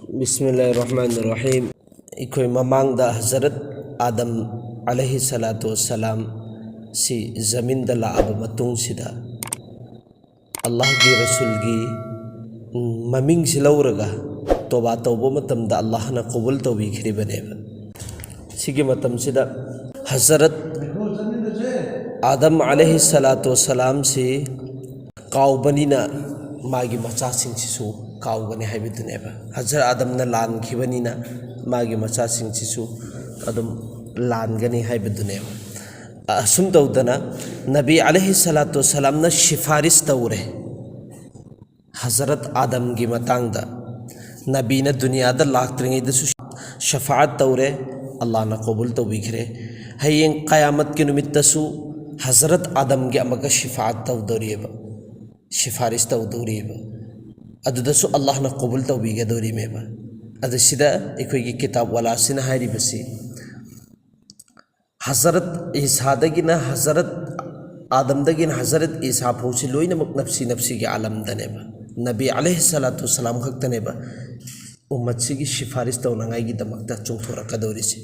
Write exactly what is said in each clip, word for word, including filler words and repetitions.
ꯕꯤꯁꯃꯤꯜꯂꯥꯍꯤꯔ ꯔꯍꯃꯥꯅꯤꯔ ꯔꯍꯤꯝ꯫ ꯑꯩꯈꯣꯏ ꯃꯃꯥꯡꯗ ꯍꯖꯔꯠ ꯑꯥꯗꯝ ꯑꯂꯩꯍꯤ ꯁꯂꯥꯇꯨ ꯋꯁꯁꯂꯥꯝ ꯁꯤ ꯖꯃꯤꯟꯗ ꯂꯥꯛꯑꯕ ꯃꯇꯨꯡꯁꯤꯗ, ꯑꯜꯂꯥꯍꯒꯤ ꯔꯁꯨꯜꯒꯤ, ꯎꯝ, ꯃꯃꯤꯡꯁꯤ ꯂꯧꯔꯒ ꯇꯣꯕꯥ ꯇꯧꯕ ꯃꯇꯝꯗ ꯑꯜꯂꯥꯍꯅ ꯀꯕꯨꯜ ꯇꯧꯕꯤꯈ꯭ꯔꯤꯕꯅꯦꯕ꯫ ꯁꯤꯒꯤ ꯃꯇꯝꯁꯤꯗ ꯍꯖꯔꯠ ꯑꯥꯗꯝ ꯑꯂꯩꯍꯤ ꯁꯂꯥꯇꯨ ꯋꯁꯁꯂꯥꯝꯁꯤ ꯀꯥꯎꯕꯅꯤꯅ ꯃꯥꯒꯤ ꯃꯆꯥꯁꯤꯡꯁꯤꯁꯨ ꯀꯥꯎꯒꯅꯤ ꯍꯥꯏꯕꯗꯨꯅꯦꯕ꯫ ꯍꯖꯔꯠ ꯑꯥꯗꯝꯅ ꯂꯥꯟꯈꯤꯕꯅꯤꯅ ꯃꯥꯒꯤ ꯃꯆꯥꯁꯤꯡꯁꯤꯁꯨ ꯑꯗꯨꯝ ꯂꯥꯟꯒꯅꯤ ꯍꯥꯏꯕꯗꯨꯅꯦꯕ꯫ ꯑꯁꯨꯝ ꯇꯧꯗꯅ ꯅꯕꯤ ꯑꯂꯩꯍꯤ ꯁꯂꯥꯇꯨ ꯋꯁꯁꯂꯥꯝꯅ ꯁꯤꯐꯥꯔꯤꯁ ꯇꯧꯔꯦ ꯍꯖꯔꯠ ꯑꯥꯗꯝꯒꯤ ꯃꯇꯥꯡꯗ꯫ ꯅꯕꯤꯅ ꯗꯨꯅꯤꯌꯥꯗ ꯂꯥꯛꯇ꯭ꯔꯤꯉꯩꯗꯁꯨ ꯁꯐꯥꯠ ꯇꯧꯔꯦ, ꯑꯜꯂꯥꯍꯅ ꯀꯕꯨꯜ ꯇꯧꯕꯤꯈ꯭ꯔꯦ꯫ ꯍꯌꯦꯡ ꯀꯌꯥꯃꯠꯀꯤ ꯅꯨꯃꯤꯠꯇꯁꯨ ꯍꯖꯔꯠ ꯑꯥꯗꯝꯒꯤ ꯑꯃꯨꯛꯀ ꯁꯤꯐꯥꯠ ꯇꯧꯗꯧꯔꯤꯑꯕ, ꯁꯤꯐꯥꯔꯤꯁ ꯇꯧꯗꯧꯔꯤꯑꯕ꯫ ꯑꯗꯨꯗꯁꯨ ꯑꯜꯂꯥꯍꯅ ꯀꯕꯨꯜ ꯇꯧꯕꯤꯒꯗꯧꯔꯤꯃꯦꯕ꯫ ꯑꯗꯨ ꯁꯤꯗ ꯑꯩꯈꯣꯏꯒꯤ ꯀꯤꯇꯥꯕ ꯋꯥꯂꯥꯁꯤꯅ ꯍꯥꯏꯔꯤꯕꯁꯤ, ꯍꯖꯔꯠ ꯏꯁꯥꯗꯒꯤꯅ ꯍꯖꯔꯠ ꯑꯥꯗꯝꯗꯒꯤꯅ ꯍꯖꯔꯠ ꯏꯁꯥ ꯐꯥꯎꯁꯤ ꯂꯣꯏꯅꯃꯛ ꯅꯞꯁꯤ ꯅꯞꯁꯤꯒꯤ ꯑꯥꯂꯝꯗꯅꯦꯕ꯫ ꯅꯕꯤ ꯑꯂꯩꯍꯤ ꯁꯂꯥꯇꯨ ꯁꯂꯥꯝ ꯈꯛꯇꯅꯦꯕ ꯎꯝꯃꯠꯁꯤꯒꯤ ꯁꯤꯐꯥꯔꯤꯁ ꯇꯧꯅꯉꯥꯏꯒꯤꯗꯃꯛꯇ ꯆꯣꯡꯊꯣꯔꯛꯀꯗꯧꯔꯤꯁꯦ꯫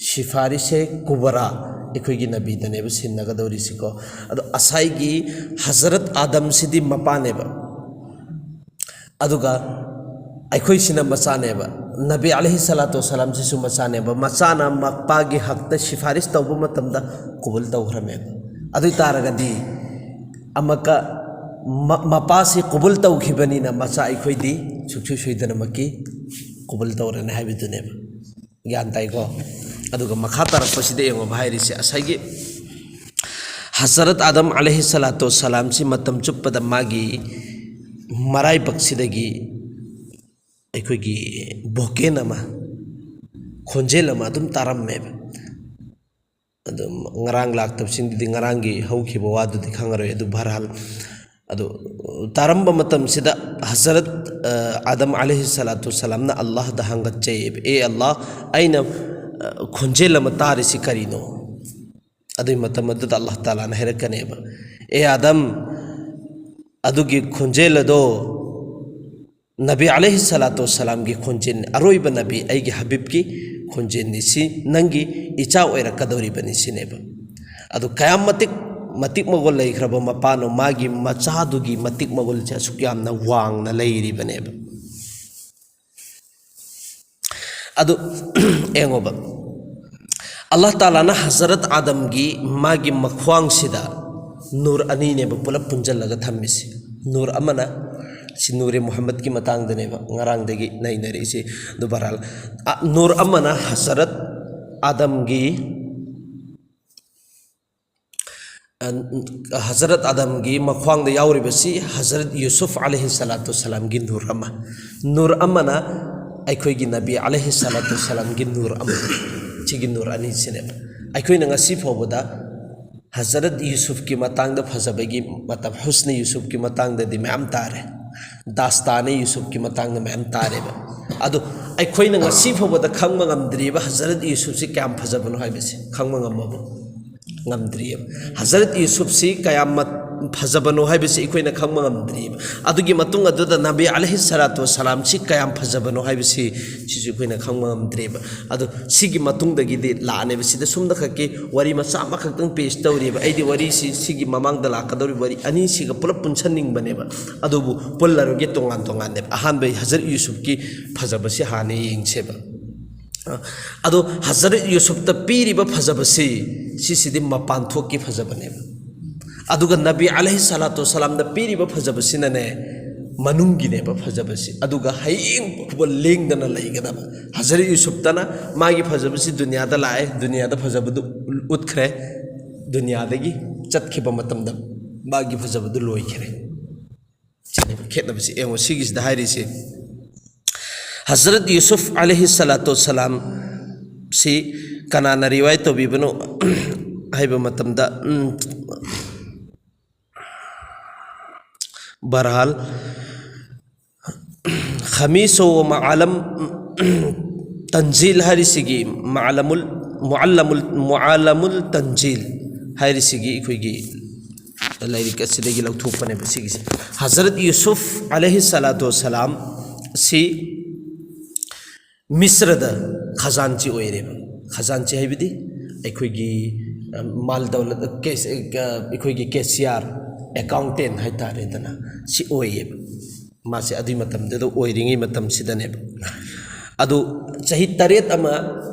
ꯁꯤꯐꯥꯔꯤꯁꯁꯦ ꯀꯨꯕꯔꯥ ꯑꯩꯈꯣꯏꯒꯤ ꯅꯕꯤꯗꯅꯦꯕ ꯁꯤꯟꯅꯒꯗꯧꯔꯤꯁꯤꯀꯣ꯫ ꯑꯗꯣ ꯉꯁꯥꯏꯒꯤ ꯍꯖꯔꯠ ꯑꯥꯗꯝꯁꯤꯗꯤ ꯃꯄꯥꯅꯦꯕ, ꯑꯗꯨꯒ ꯑꯩꯈꯣꯏꯁꯤꯅ ꯃꯆꯥꯅꯦꯕ, ꯅꯕꯤ ꯑꯂꯩꯍꯤ ꯁꯂꯥꯇꯨ ꯋꯁꯁꯂꯥꯝꯁꯤꯁꯨ ꯃꯆꯥꯅꯦꯕ꯫ ꯃꯆꯥꯅ ꯃꯄꯥꯒꯤ ꯍꯛꯇ ꯁꯤꯐꯥꯔꯤꯁ ꯇꯧꯕ ꯃꯇꯝꯗ ꯀꯕꯨꯜ ꯇꯧꯈ꯭ꯔꯃꯦꯕ꯫ ꯑꯗꯨ ꯑꯣꯏ ꯇꯥꯔꯒꯗꯤ ꯑꯃꯨꯛꯀ ꯃ-, ꯃꯄꯥꯁꯤ ꯀꯕꯨꯜ ꯇꯧꯈꯤꯕꯅꯤꯅ ꯃꯆꯥ ꯑꯩꯈꯣꯏꯗꯤ ꯁꯨꯡꯁꯣꯏ ꯁꯣꯏꯗꯅꯃꯛꯀꯤ ꯀꯕꯨꯜ ꯇꯧꯔꯅꯤ ꯍꯥꯏꯕꯗꯨꯅꯦꯕ꯫ ꯒ꯭ꯌꯥꯟ ꯇꯥꯏꯀꯣ? ꯑꯗꯨꯒ ꯃꯈꯥ ꯇꯥꯔꯛꯄꯁꯤꯗ ꯌꯦꯡꯉꯣꯕ ꯍꯥꯏꯔꯤꯁꯦ, ꯉꯁꯥꯏꯒꯤ ꯍꯖꯔꯠ ꯑꯥꯗꯝ ꯑꯂꯩꯍꯤ ꯁꯂꯥꯇꯨ ꯋꯁꯁꯂꯥꯝꯁꯤ ꯃꯇꯝ ꯆꯨꯞꯄꯗ ꯃꯥꯒꯤ ꯃꯔꯥꯏꯕꯛꯁꯤꯗꯒꯤ ꯑꯩꯈꯣꯏꯒꯤ ꯚꯣꯀꯦꯜ ꯑꯃ, ꯈꯣꯟꯖꯦꯜ ꯑꯃ ꯑꯗꯨꯝ ꯇꯥꯔꯝꯃꯦꯕ꯫ ꯑꯗꯨꯝ ꯉꯔꯥꯡ ꯂꯥꯛꯇꯕꯁꯤꯡꯗꯨꯗꯤ ꯉꯔꯥꯡꯒꯤ ꯍꯧꯈꯤꯕ ꯋꯥꯗꯨꯗꯤ ꯈꯪꯉꯔꯣꯏ꯫ ꯑꯗꯨ ꯕꯍꯔꯍꯥꯜ, ꯑꯗꯨ ꯇꯥꯔꯝꯕ ꯃꯇꯝꯁꯤꯗ ꯍꯖꯔꯠ, ꯑ, ꯑꯥꯗꯝ ꯑꯂꯩꯍꯤ ꯁꯂꯥꯇꯨ ꯁꯂꯥꯝꯅ ꯑꯜꯂꯥꯍꯗ ꯍꯪꯒꯠꯆꯩꯌꯦꯕ, "ꯑꯦ ꯑꯜꯂꯥꯍ, ꯑꯩꯅ, ꯑ, ꯈꯣꯟꯖꯦꯜ ꯑꯃ ꯇꯥꯔꯤꯁꯤ ꯀꯔꯤꯅꯣ?" ꯑꯗꯨꯒꯤ ꯃꯇꯝ ꯑꯗꯨꯗ ꯑꯜꯂꯥꯍ ꯇꯥꯂꯥꯅ ꯍꯥꯏꯔꯛꯀꯅꯦꯕ, "ꯑꯦ ꯑꯥꯗꯝ, ꯑꯗꯨꯒꯤ ꯈꯣꯟꯖꯦꯜ ꯑꯗꯣ ꯅꯕꯤ ꯑꯂꯩꯍꯤ ꯁꯂꯥꯇꯨ ꯋꯁꯁꯂꯥꯝꯒꯤ ꯈꯣꯟꯖꯦꯜ, ꯑꯔꯣꯏꯕ ꯅꯕꯤ, ꯑꯩꯒꯤ ꯍꯕꯤꯕꯀꯤ ꯈꯣꯟꯖꯦꯜꯅꯤ, ꯁꯤ ꯅꯪꯒꯤ ꯏꯆꯥ ꯑꯣꯏꯔꯛꯀꯗꯧꯔꯤꯕꯅꯤ ꯁꯤꯅꯦꯕ꯫ ꯑꯗꯨ ꯀꯌꯥꯝ ꯃꯇꯤꯛ ꯃꯇꯤꯛ ꯃꯒꯨꯟ ꯂꯩꯈ꯭ꯔꯕ ꯃꯄꯥꯅꯣ, ꯃꯥꯒꯤ ꯃꯆꯥꯗꯨꯒꯤ ꯃꯇꯤꯛ ꯃꯒꯨꯟꯁꯦ ꯑꯁꯨꯛ ꯌꯥꯝꯅ ꯋꯥꯡꯅ ꯂꯩꯔꯤꯕꯅꯦꯕ꯫ ꯑꯗꯨ ꯌꯦꯡꯉꯣꯕ, ꯑꯜꯂꯥꯍ ꯇꯥꯂꯥꯅ ꯍꯖꯔꯠ ꯑꯥꯗꯝꯒꯤ ꯃꯥꯒꯤ ꯃꯈ꯭ꯋꯥꯡꯁꯤꯗ ꯅꯨꯔ ꯑꯅꯤꯅꯦꯕ ꯄꯨꯂꯞ ꯄꯨꯟꯁꯤꯜꯂꯒ ꯊꯝꯃꯤꯁꯤ꯫ ꯅꯨꯔ ꯑꯃꯅ, ꯁꯤ ꯅꯨꯔꯦ ꯃꯨꯍꯝꯃꯗꯀꯤ ꯃꯇꯥꯡꯗꯅꯦꯕ ꯉꯔꯥꯡꯗꯒꯤ ꯅꯩꯅꯔꯛꯏꯁꯤ꯫ ꯑꯗꯨ ꯕꯍꯔꯍꯥꯜ, ꯑ, ꯅꯨꯔ ꯑꯃꯅ ꯍꯖꯔꯠ ꯑꯥꯗꯝꯒꯤ, ꯑ, ꯍꯖꯔꯠ ꯑꯥꯗꯝꯒꯤ ꯃꯈ꯭ꯋꯥꯡꯗ ꯌꯥꯎꯔꯤꯕꯁꯤ ꯍꯖꯔꯠ ꯌꯨꯁꯨꯐ ꯑꯂꯩꯍꯤ ꯁꯂꯥꯇꯨ ꯁꯂꯥꯝꯒꯤ ꯅꯨꯔ ꯑꯃ, ꯅꯨꯔ ꯑꯃꯅ ꯑꯩꯈꯣꯏꯒꯤ ꯅꯕꯤ ꯑꯂꯩꯍꯤ ꯁꯂꯥꯇꯨ ꯁꯂꯥꯝꯒꯤ ꯅꯨꯔ ꯑꯃ, ꯁꯤꯒꯤ ꯅꯨꯔ ꯑꯅꯤꯁꯤꯅꯦꯕ꯫ ꯑꯩꯈꯣꯏꯅ ꯉꯁꯤ ꯐꯥꯎꯕꯗ ꯍꯖꯔꯠ ꯌꯨꯁꯨꯐꯀꯤ ꯃꯇꯥꯡꯗ ꯐꯖꯕꯒꯤ ꯃꯇꯝ, ꯍꯨꯁꯅꯤ ꯌꯨꯁꯨꯐꯀꯤ ꯃꯇꯥꯡꯗꯗꯤ ꯃꯌꯥꯝ ꯇꯥꯔꯦ, ꯗꯥꯁꯇꯥꯅꯤ ꯌꯨꯁꯨꯐꯀꯤ ꯃꯇꯥꯡꯗ ꯃꯌꯥꯝ ꯇꯥꯔꯦꯕ꯫ ꯑꯗꯣ ꯑꯩꯈꯣꯏꯅ ꯉꯁꯤ ꯐꯥꯎꯕꯗ ꯈꯪꯕ ꯉꯝꯗ꯭ꯔꯤꯕ ꯍꯖꯔꯠ ꯌꯨꯁꯨꯐꯁꯤ ꯀꯌꯥꯝ ꯐꯖꯕꯅꯣ ꯍꯥꯏꯕꯁꯦ ꯈꯪꯕ ꯉꯝꯃꯕ? ꯉꯝꯗ꯭ꯔꯤꯑꯕ꯫ ꯍꯖꯔꯠ ꯌꯨꯁꯨꯐꯁꯤ ꯀꯌꯥꯝ ꯃ-, ꯐꯖꯕꯅꯣ ꯍꯥꯏꯕꯁꯤ ꯑꯩꯈꯣꯏꯅ ꯈꯪꯕ ꯉꯝꯗ꯭ꯔꯤꯑꯕ꯫ ꯑꯗꯨꯒꯤ ꯃꯇꯨꯡ ꯑꯗꯨꯗ ꯅꯕꯤ ꯑꯂꯩꯍꯤ ꯁꯂꯥꯇꯨ ꯋꯁꯁꯂꯥꯝꯁꯤ ꯀꯌꯥꯝ ꯐꯖꯕꯅꯣ ꯍꯥꯏꯕꯁꯤ, ꯁꯤꯁꯨ ꯑꯩꯈꯣꯏꯅ ꯈꯪꯕ ꯉꯝꯗ꯭ꯔꯤꯑꯕ꯫ ꯑꯗꯣ ꯁꯤꯒꯤ ꯃꯇꯨꯡꯗꯒꯤꯗꯤ ꯂꯥꯛꯑꯅꯦꯕ꯫ ꯁꯤꯗ ꯁꯣꯝꯗ ꯈꯛꯀꯤ ꯋꯥꯔꯤ ꯃꯆꯥ ꯑꯃꯈꯛꯇꯪ ꯄꯦꯁ ꯇꯧꯔꯤꯕ꯫ ꯑꯩꯗꯤ ꯋꯥꯔꯤꯁꯤ, ꯁꯤꯒꯤ ꯃꯃꯥꯡꯗ ꯂꯥꯛꯀꯗꯧꯔꯤꯕ ꯋꯥꯔꯤ ꯑꯅꯤꯁꯤꯒ ꯄꯨꯂꯞ ꯄꯨꯟꯁꯟꯅꯤꯡꯕꯅꯦꯕ, ꯑꯗꯨꯕꯨ ꯄꯨꯜꯂꯔꯣꯏꯒꯦ, ꯇꯣꯉꯥꯟ ꯇꯣꯉꯥꯟꯅꯦꯕ꯫ ꯑꯍꯥꯟꯕ ꯍꯖꯔꯠ ꯌꯨꯁꯨꯐꯀꯤ ꯐꯖꯕꯁꯤ ꯍꯥꯟꯅ ꯌꯦꯡꯁꯦꯕ꯫ ꯑꯗꯣ ꯍꯖꯔꯠ ꯌꯨꯁꯨꯐꯇ ꯄꯤꯔꯤꯕ ꯐꯖꯕꯁꯤ, ꯁꯤꯁꯤꯗꯤ ꯃꯄꯥꯟ ꯊꯣꯛꯀꯤ ꯐꯖꯕꯅꯦꯕ꯫ ꯑꯗꯨꯒ ꯅꯕꯤ ꯑꯂꯩꯍꯤ ꯁꯂꯥꯇꯨ ꯋꯁꯁꯂꯥꯝꯗ ꯄꯤꯔꯤꯕ ꯐꯖꯕꯁꯤꯅꯅꯦ, ꯃꯅꯨꯡꯒꯤꯅꯦꯕ ꯐꯖꯕꯁꯤ꯫ ꯑꯗꯨꯒ ꯍꯌꯦꯡ ꯐꯥꯎꯕ ꯂꯦꯡꯗꯅ ꯂꯩꯒꯗꯕ꯫ ꯍꯖꯔꯠ ꯌꯨꯁꯨꯐꯇꯅ ꯃꯥꯒꯤ ꯐꯖꯕꯁꯤ ꯗꯨꯅꯤꯌꯥꯗ ꯂꯥꯛꯑꯦ, ꯗꯨꯅꯤꯌꯥꯗ ꯐꯖꯕꯗꯨ ꯎꯠꯈ꯭ꯔꯦ, ꯗꯨꯅꯤꯌꯥꯗꯒꯤ ꯆꯠꯈꯤꯕ ꯃꯇꯝꯗ ꯃꯥꯒꯤ ꯐꯖꯕꯗꯨ ꯂꯣꯏꯈ꯭ꯔꯦ꯫ ꯁꯤꯅꯦꯕ ꯈꯦꯠꯅꯕꯁꯤ꯫ ꯌꯦꯡꯉꯣ ꯁꯤꯒꯤꯁꯤꯗ ꯍꯥꯏꯔꯤꯁꯦ, ꯍꯖꯔꯠ ꯌꯨꯁꯨꯐ ꯑꯂꯩꯍꯤ ꯁꯂꯥꯇꯨ ꯁꯂꯥꯝ ꯁꯤ ꯀꯅꯥꯅ ꯔꯤꯋꯥꯌꯠ ꯇꯧꯕꯤꯕꯅꯣ ꯍꯥꯏꯕ ꯃꯇꯝꯗ, ꯎꯝ, ꯕꯍꯔꯍꯥꯜ, ꯈꯃꯤꯁꯣ ꯃꯥꯂꯝ ꯇꯟꯖꯤꯜ ꯍꯥꯏꯔꯤꯁꯤꯒꯤ, ꯃꯥꯂꯝꯨꯜ, ꯃꯨꯑꯜꯂꯃꯨꯜ, ꯃꯨꯑꯜꯂꯃꯨꯜ ꯇꯟꯖꯤꯜ ꯍꯥꯏꯔꯤꯁꯤꯒꯤ ꯑꯩꯈꯣꯏꯒꯤ ꯂꯥꯏꯔꯤꯛ ꯑꯁꯤꯗꯒꯤ ꯂꯧꯊꯣꯛꯄꯅꯦꯕ ꯁꯤꯒꯤꯁꯦ꯫ ꯍꯖꯔꯠ ꯌꯨꯁꯨꯐ ꯑꯂꯩꯍꯤ ꯁꯂꯥꯇꯨ ꯋꯁꯁꯂꯥꯝ ꯁꯤ ꯃꯤꯁ꯭ꯔꯗ ꯈꯖꯥꯟꯆꯤ ꯑꯣꯏꯔꯦꯕ꯫ ꯈꯖꯥꯟꯆꯤ ꯍꯥꯏꯕꯗꯤ ꯑꯩꯈꯣꯏꯒꯤ, ꯑ, ꯃꯥꯜ ꯗꯧꯂꯠ, ꯀꯦꯁ-, ꯑ, ꯑꯩꯈꯣꯏꯒꯤ cashier, accountant ꯍꯥꯏꯇꯥꯔꯦꯗꯅ, ꯁꯤ ꯑꯣꯏꯌꯦꯕ꯫ ꯃꯥꯁꯦ ꯑꯗꯨꯒꯤ ꯃꯇꯝꯗꯨꯗ ꯑꯣꯏꯔꯤꯉꯩ ꯃꯇꯝꯁꯤꯗꯅꯦꯕ꯫ ꯑꯗꯨ ꯆꯍꯤ ꯇꯔꯦꯠ ꯑꯃ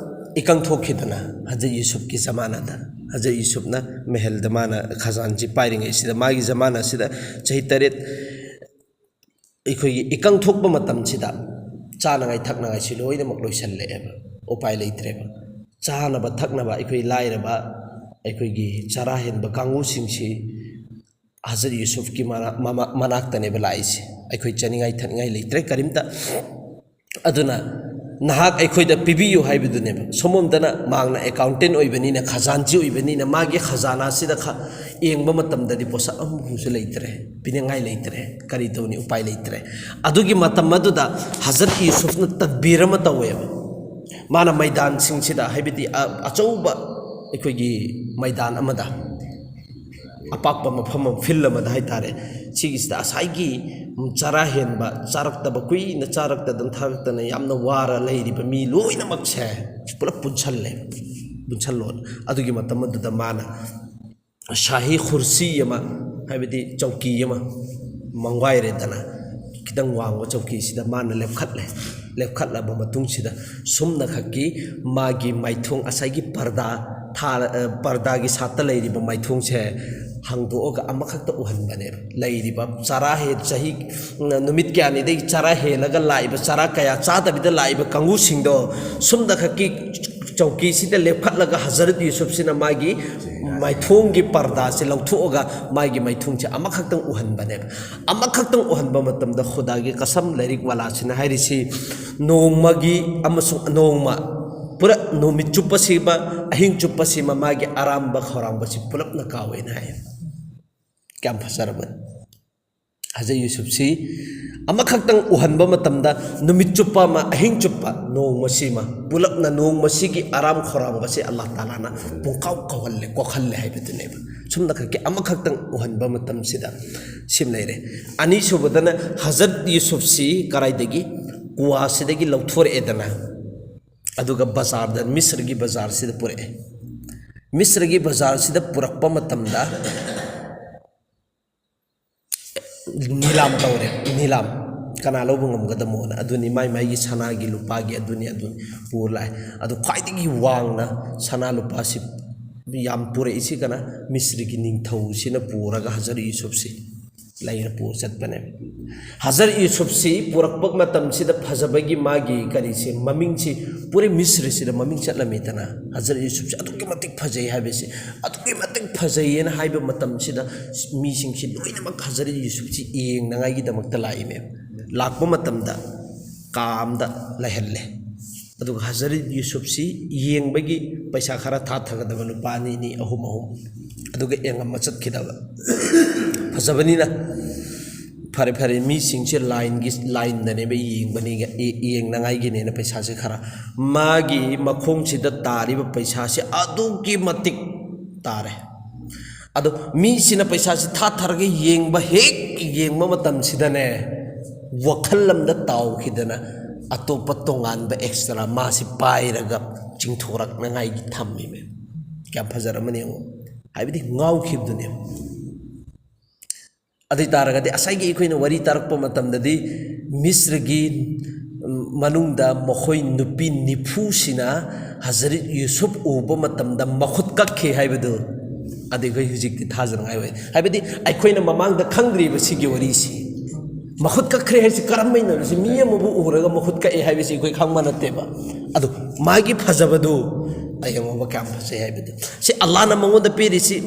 ꯏꯀꯪ ꯊꯣꯛꯈꯤꯗꯅ ꯍꯖꯔꯠ ꯌꯨꯁꯨꯐꯀꯤ ꯖꯃꯥꯅꯗ, ꯍꯖꯔꯠ ꯌꯨꯁꯨꯐꯅ ꯃꯍꯜꯗ ꯃꯥꯅ ꯈꯖꯥꯟꯆꯤ ꯄꯥꯏꯔꯤꯉꯩꯁꯤꯗ, ꯃꯥꯒꯤ ꯖꯃꯥꯅꯁꯤꯗ ꯆꯍꯤ ꯇꯔꯦꯠ ꯑꯩꯈꯣꯏꯒꯤ ꯏꯀꯪ ꯊꯣꯛꯄ ꯃꯇꯝꯁꯤꯗ ꯆꯥꯅꯉꯥꯏ ꯊꯛꯅꯉꯥꯏꯁꯤ ꯂꯣꯏꯅꯃꯛ ꯂꯣꯏꯁꯜꯂꯛꯑꯦꯕ, ꯎꯄꯥꯏ ꯂꯩꯇ꯭ꯔꯦꯕ꯫ ꯆꯥꯅꯕ ꯊꯛꯅꯕ ꯑꯩꯈꯣꯏ ꯂꯥꯏꯔꯕ, ꯑꯩꯈꯣꯏꯒꯤ ꯆꯔꯥ ꯍꯦꯟꯕ ꯀꯥꯡꯕꯨꯁꯤꯡꯁꯤ ꯍꯖꯔꯠ ꯌꯨꯁꯨꯐꯀꯤ ꯃꯅꯥ-, ꯃꯃꯥ-, ꯃꯅꯥꯛꯇꯅꯦꯕ ꯂꯥꯛꯏꯁꯦ꯫ ꯑꯩꯈꯣꯏ ꯆꯥꯅꯤꯡꯉꯥꯏ ꯊꯛꯅꯤꯡꯉꯥꯏ ꯂꯩꯇ꯭ꯔꯦ ꯀꯔꯤꯝꯇ, ꯑꯗꯨꯅ ꯅꯍꯥꯛ ꯑꯩꯈꯣꯏꯗ ꯄꯤꯕꯤꯌꯨ ꯍꯥꯏꯕꯗꯨꯅꯦꯕ꯫ ꯁꯣꯝꯂꯣꯝꯗꯅ ꯃꯥꯡꯅ accountant ꯑꯣꯏꯕꯅꯤꯅ, ꯈꯖꯥꯟꯆꯤ ꯑꯣꯏꯕꯅꯤꯅ, ꯃꯥꯒꯤ ꯈꯖꯥꯅꯥꯁꯤꯗ ꯈ-, ꯌꯦꯡꯕ ꯃꯇꯝꯗꯗꯤ ꯄꯣꯠꯁꯛ ꯑꯃꯐꯥꯎꯁꯨ ꯂꯩꯇ꯭ꯔꯦ, ꯄꯤꯅꯤꯡꯉꯥꯏ ꯂꯩꯇ꯭ꯔꯦ, ꯀꯔꯤ ꯇꯧꯅꯤ, ꯎꯄꯥꯏ ꯂꯩꯇ꯭ꯔꯦ꯫ ꯑꯗꯨꯒꯤ ꯃꯇꯝ ꯑꯗꯨꯗ ꯍꯖꯔꯠ ꯌꯨꯁꯨꯐꯅ ꯇꯗꯕꯤꯔ ꯑꯃ ꯇꯧꯋꯦꯕ꯫ ꯃꯥꯅ ꯃꯩꯗꯥꯟꯁꯤꯡꯁꯤꯗ, ꯍꯥꯏꯕꯗꯤ ꯑ-, ꯑꯆꯧꯕ ꯑꯩꯈꯣꯏꯒꯤ ꯃꯩꯗꯥꯟ ꯑꯃꯗ, ꯑꯄꯥꯛꯄ ꯃꯐꯝ ꯑꯃ, field ꯑꯃꯗ ꯍꯥꯏꯇꯥꯔꯦ, ꯁꯤꯒꯤꯁꯤꯗ ꯉꯁꯥꯏꯒꯤ ꯆꯔꯥ ꯍꯦꯟꯕ, ꯆꯥꯔꯛꯇꯕ, ꯀꯨꯏꯅ ꯆꯥꯔꯛꯇꯗꯅ ꯊꯛꯇꯅ ꯌꯥꯝꯅ ꯋꯥꯔ ꯂꯩꯔꯤꯕ ꯃꯤ ꯂꯣꯏꯅꯃꯛꯁꯦ ꯄꯨꯂꯞ ꯄꯨꯟꯁꯜꯂꯦ, ꯄꯨꯟꯁꯜꯂꯣ꯫ ꯑꯗꯨꯒꯤ ꯃꯇꯝ ꯑꯗꯨꯗ ꯃꯥꯅ ꯁꯥꯍꯤ ꯈꯨꯔꯁꯤ ꯑꯃ, ꯍꯥꯏꯕꯗꯤ ꯆꯧꯀꯤ ꯑꯃ ꯃꯪꯋꯥꯏꯔꯦꯗꯅ, ꯈꯤꯇꯪ ꯋꯥꯡꯕ ꯆꯧꯀꯤꯁꯤꯗ ꯃꯥꯅ ꯂꯦꯞꯈꯠꯂꯦ꯫ ꯂꯦꯞꯈꯠꯂꯕ ꯃꯇꯨꯡꯁꯤꯗ ꯁꯨꯝꯅꯈꯛꯀꯤ ꯃꯥꯒꯤ ꯃꯥꯏꯊꯣꯡ, ꯉꯁꯥꯏꯒꯤ ꯄꯔꯗꯥ ꯊꯥ-, ꯑ, ꯄꯔꯗꯥꯒꯤ ꯁꯥꯠꯇ ꯂꯩꯔꯤꯕ ꯃꯥꯏꯊꯣꯡꯁꯦ ꯍꯥꯡꯗꯣꯛꯑꯒ ꯑꯃꯈꯛꯇ ꯎꯍꯟꯕꯅꯦꯕ꯫ ꯂꯩꯔꯤꯕ ꯆꯔꯥ ꯍꯦ-, ꯆꯍꯤ, ꯅꯨꯃꯤꯠ ꯀꯌꯥꯅꯤꯗꯒꯤ ꯆꯔꯥ ꯍꯦꯜꯂꯒ ꯂꯥꯛꯏꯕ, ꯆꯔꯥ ꯀꯌꯥ ꯆꯥꯗꯕꯤꯗ ꯂꯥꯛꯏꯕ ꯀꯥꯡꯕꯨꯁꯤꯡꯗꯣ ꯁꯨꯝꯅꯈꯛꯀꯤ ꯆꯧꯀꯤꯁꯤꯗ ꯂꯦꯞꯈꯠꯂꯒ ꯍꯖꯔꯠ ꯌꯨꯁꯨꯐꯁꯤꯅ ꯃꯥꯒꯤ ꯃꯥꯏꯊꯣꯡꯒꯤ ꯄꯔꯗꯥꯁꯦ ꯂꯧꯊꯣꯛꯑꯒ ꯃꯥꯒꯤ ꯃꯥꯏꯊꯣꯡꯁꯦ ꯑꯃꯈꯛꯇꯪ ꯎꯍꯟꯕꯅꯦꯕ꯫ ꯑꯃꯈꯛꯇꯪ ꯎꯍꯟꯕ ꯃꯇꯝꯗ ꯈꯨꯗꯥꯒꯤ ꯀꯁꯝ, ꯂꯥꯏꯔꯤꯛ ꯋꯥꯂꯥꯁꯤꯅ ꯍꯥꯏꯔꯤꯁꯤ, ꯅꯣꯡꯃꯒꯤ ꯑꯃꯁꯨꯡ ꯅꯣꯡꯃ ꯄꯨꯔꯥ ꯅꯨꯃꯤꯠ ꯆꯨꯞꯄꯁꯤꯃ, ꯑꯍꯤꯡ ꯆꯨꯞꯄꯁꯤꯃ ꯃꯥꯒꯤ ꯑꯔꯥꯝꯕ ꯈꯧꯔꯥꯡꯕꯁꯤ ꯄꯨꯂꯞꯅ ꯀꯥꯎꯋꯦꯅ ꯍꯥꯏ꯫ ꯀꯌꯥꯝ ꯐꯖꯔꯕꯅꯤ꯫ ꯍꯖꯔꯠ ꯌꯨꯁꯨꯐꯁꯤ ꯑꯃꯈꯛꯇꯪ ꯎꯍꯟꯕ ꯃꯇꯝꯗ ꯅꯨꯃꯤꯠ ꯆꯨꯞꯄ ꯑꯃ, ꯑꯍꯤꯡ ꯆꯨꯞꯄ, ꯅꯣꯡꯃꯁꯤꯃ ꯄꯨꯂꯞꯅ, ꯅꯣꯡꯃꯁꯤꯒꯤ ꯑꯔꯥꯝ ꯈꯧꯔꯥꯡꯕꯁꯦ ꯑꯜꯂꯥꯍ ꯇꯥꯂꯥꯅ ꯄꯨꯡꯀꯥꯎ ꯀꯥꯎꯍꯜꯂꯦ, ꯀꯣꯛꯍꯜꯂꯦ ꯍꯥꯏꯕꯗꯨꯅꯦꯕ꯫ ꯁꯨꯝꯅ ꯈꯛꯀꯤ ꯑꯃꯈꯛꯇꯪ ꯎꯍꯟꯕ ꯃꯇꯝꯁꯤꯗ ꯁꯤꯃ ꯂꯩꯔꯦ꯫ ꯑꯅꯤꯁꯨꯕꯗꯅ ꯍꯖꯔꯠ ꯌꯨꯁꯨꯐꯁꯤ ꯀꯔꯥꯏꯗꯒꯤ? ꯀꯨꯋꯥꯁꯤꯗꯒꯤ ꯂꯧꯊꯣꯔꯛꯑꯦꯗꯅ, ꯑꯗꯨꯒ ꯕꯖꯥꯔꯗ, ꯃꯤꯁ꯭ꯔꯒꯤ ꯕꯖꯥꯔꯁꯤꯗ ꯄꯨꯔꯛꯑꯦ꯫ ꯃꯤꯁ꯭ꯔꯒꯤ ꯕꯖꯥꯔꯁꯤꯗ ꯄꯨꯔꯛꯄ ꯃꯇꯝꯗ ꯅꯤꯂꯥꯝ ꯇꯧꯔꯦ, ꯅꯤꯂꯥꯝ꯫ ꯀꯅꯥ ꯂꯧꯕ ꯉꯝꯒꯗꯃꯣꯅ꯫ ꯑꯗꯨꯅꯤ ꯃꯥꯏ ꯃꯥꯏꯒꯤ ꯁꯅꯥꯒꯤ ꯂꯨꯄꯥꯒꯤ ꯑꯗꯨꯅꯤ ꯑꯗꯨꯅꯤ ꯄꯨꯔ ꯂꯥꯛꯑꯦ꯫ ꯑꯗꯨ ꯈ꯭ꯋꯥꯏꯗꯒꯤ ꯋꯥꯡꯅ ꯁꯅꯥ ꯂꯨꯄꯥꯁꯤ ꯌꯥꯝ ꯄꯨꯔꯛꯏꯁꯤ ꯀꯅꯥ? ꯃꯤꯁ꯭ꯔꯒꯤ ꯅꯤꯡꯊꯧꯁꯤꯅ ꯄꯨꯔꯒ ꯍꯖꯔꯠ ꯌꯨꯁꯨꯐꯁꯤ ꯂꯩꯔ ꯄꯨꯔ ꯆꯠꯄꯅꯦ꯫ ꯍꯖꯔꯠ ꯌꯨꯁꯨꯐꯁꯤ ꯄꯨꯔꯛꯄ ꯃꯇꯝꯁꯤꯗ ꯐꯖꯕꯒꯤ ꯃꯥꯒꯤ ꯀꯔꯤꯁꯦ, ꯃꯃꯤꯡꯁꯤ ꯄꯨꯔꯦ ꯃꯤꯁ꯭ꯔꯁꯤꯗ ꯃꯃꯤꯡ ꯆꯠꯂꯝꯃꯤꯗꯅ꯫ ꯍꯖꯔꯠ ꯌꯨꯁꯨꯐꯁꯤ ꯑꯗꯨꯛꯀꯤ ꯃꯇꯤꯛ ꯐꯖꯩ ꯍꯥꯏꯕꯁꯤ, ꯑꯗꯨꯛꯀꯤ ꯃꯇꯤꯛ ꯐꯖꯩꯌꯦꯅ ꯍꯥꯏꯕ ꯃꯇꯝꯁꯤꯗ ꯃꯤꯁꯤꯡꯁꯤ ꯂꯣꯏꯅꯃꯛ ꯍꯖꯔꯠ ꯌꯨꯁꯨꯐꯁꯤ ꯌꯦꯡꯅꯉꯥꯏꯒꯤꯗꯃꯛꯇ ꯂꯥꯛꯏꯅꯦ꯫ ꯂꯥꯛꯄ ꯃꯇꯝꯗ ꯀꯥ ꯑꯝꯗ ꯂꯩꯍꯜꯂꯦ꯫ ꯑꯗꯨꯒ ꯍꯖꯔꯠ ꯌꯨꯁꯨꯐꯁꯤ ꯌꯦꯡꯕꯒꯤ ꯄꯩꯁꯥ ꯈꯔ ꯊꯥꯊꯒꯗꯕ, ꯂꯨꯄꯥ ꯑꯅꯤ ꯑꯅꯤ, ꯑꯍꯨꯝ ꯑꯍꯨꯝ, ꯑꯗꯨꯒ ꯌꯦꯡꯉꯝꯃ ꯆꯠꯈꯤꯗꯕ꯫ ꯐꯖꯕꯅꯤꯅ ꯐꯔꯦ ꯐꯔꯦ, ꯃꯤꯁꯤꯡꯁꯦ ꯂꯥꯏꯟꯒꯤ, ꯂꯥꯏꯟꯗꯅꯦꯕ ꯌꯦꯡꯕꯅꯤ, ꯌꯦꯡꯅꯉꯥꯏꯒꯤꯅꯦꯅ ꯄꯩꯁꯥꯁꯦ ꯈꯔ꯫ ꯃꯥꯒꯤ ꯃꯈꯣꯡꯁꯤꯗ ꯇꯥꯔꯤꯕ ꯄꯩꯁꯥꯁꯦ ꯑꯗꯨꯛꯀꯤ ꯃꯇꯤꯛ ꯇꯥꯔꯦ꯫ ꯑꯗꯣ ꯃꯤꯁꯤꯅ ꯄꯩꯁꯥꯁꯤ ꯊꯥꯊꯔꯒ ꯌꯦꯡꯕ, ꯍꯦꯛ ꯌꯦꯡꯕ ꯃꯇꯝꯁꯤꯗꯅꯦ, ꯋꯥꯈꯜ ꯑꯃꯗ ꯇꯥꯎꯈꯤꯗꯅ ꯑꯇꯣꯞꯄ ꯇꯣꯉꯥꯟꯕ ꯑꯦꯛꯁꯇ꯭ꯔꯥ ꯃꯥꯁꯤ ꯄꯥꯏꯔꯒ ꯆꯤꯡꯊꯣꯔꯛꯅꯉꯥꯏꯒꯤ ꯊꯝꯃꯤꯃꯦ꯫ ꯀꯌꯥꯝ ꯐꯖꯔꯝꯃꯅꯤ ꯌꯦꯡꯉꯣ꯫ ꯍꯥꯏꯕꯗꯤ ꯉꯥꯎꯈꯤꯕꯗꯨꯅꯦꯕ꯫ ꯑꯗꯨ ꯑꯣꯏ ꯇꯥꯔꯒꯗꯤ ꯉꯁꯥꯏꯒꯤ ꯑꯩꯈꯣꯏꯅ ꯋꯥꯔꯤ ꯇꯥꯔꯛꯄ ꯃꯇꯝꯗꯗꯤ ꯃꯤꯁ꯭ꯔꯒꯤ, ꯎꯝ, ꯃꯅꯨꯡꯗ ꯃꯈꯣꯏ ꯅꯨꯄꯤ ꯅꯤꯐꯨꯁꯤꯅ ꯍꯖꯔꯠ ꯌꯨꯁꯨꯞ ꯎꯕ ꯃꯇꯝꯗ ꯃꯈꯨꯠ ꯀꯛꯈꯤ ꯍꯥꯏꯕꯗꯨ, ꯑꯗꯨ ꯑꯩꯈꯣꯏ ꯍꯧꯖꯤꯛꯇꯤ ꯊꯥꯖꯅꯉꯥꯏ ꯑꯣꯏ꯫ ꯍꯥꯏꯕꯗꯤ ꯑꯩꯈꯣꯏꯅ ꯃꯃꯥꯡꯗ ꯈꯪꯗ꯭ꯔꯤꯕ ꯁꯤꯒꯤ ꯋꯥꯔꯤꯁꯤ꯫ ꯃꯈꯨꯠ ꯀꯛꯈ꯭ꯔꯦ ꯍꯥꯏꯁꯤ ꯀꯔꯝꯕꯩꯅꯣ? ꯁꯤ ꯃꯤ ꯑꯃꯕꯨ ꯎꯔꯒ ꯃꯈꯨꯠ ꯀꯛꯑꯦ ꯍꯥꯏꯕꯁꯤ ꯑꯩꯈꯣꯏ ꯈꯪꯕ ꯅꯠꯇꯦꯕ꯫ ꯑꯗꯨ ꯃꯥꯒꯤ ꯐꯖꯕꯗꯨ ꯌꯦꯡꯉꯣꯕ, ꯀꯌꯥꯝ ꯐꯖꯩ ꯍꯥꯏꯕꯗꯨ꯫ ꯁꯤ ꯑꯜꯂꯥꯍꯅ ꯃꯉꯣꯟꯗ ꯄꯤꯔꯤꯁꯤ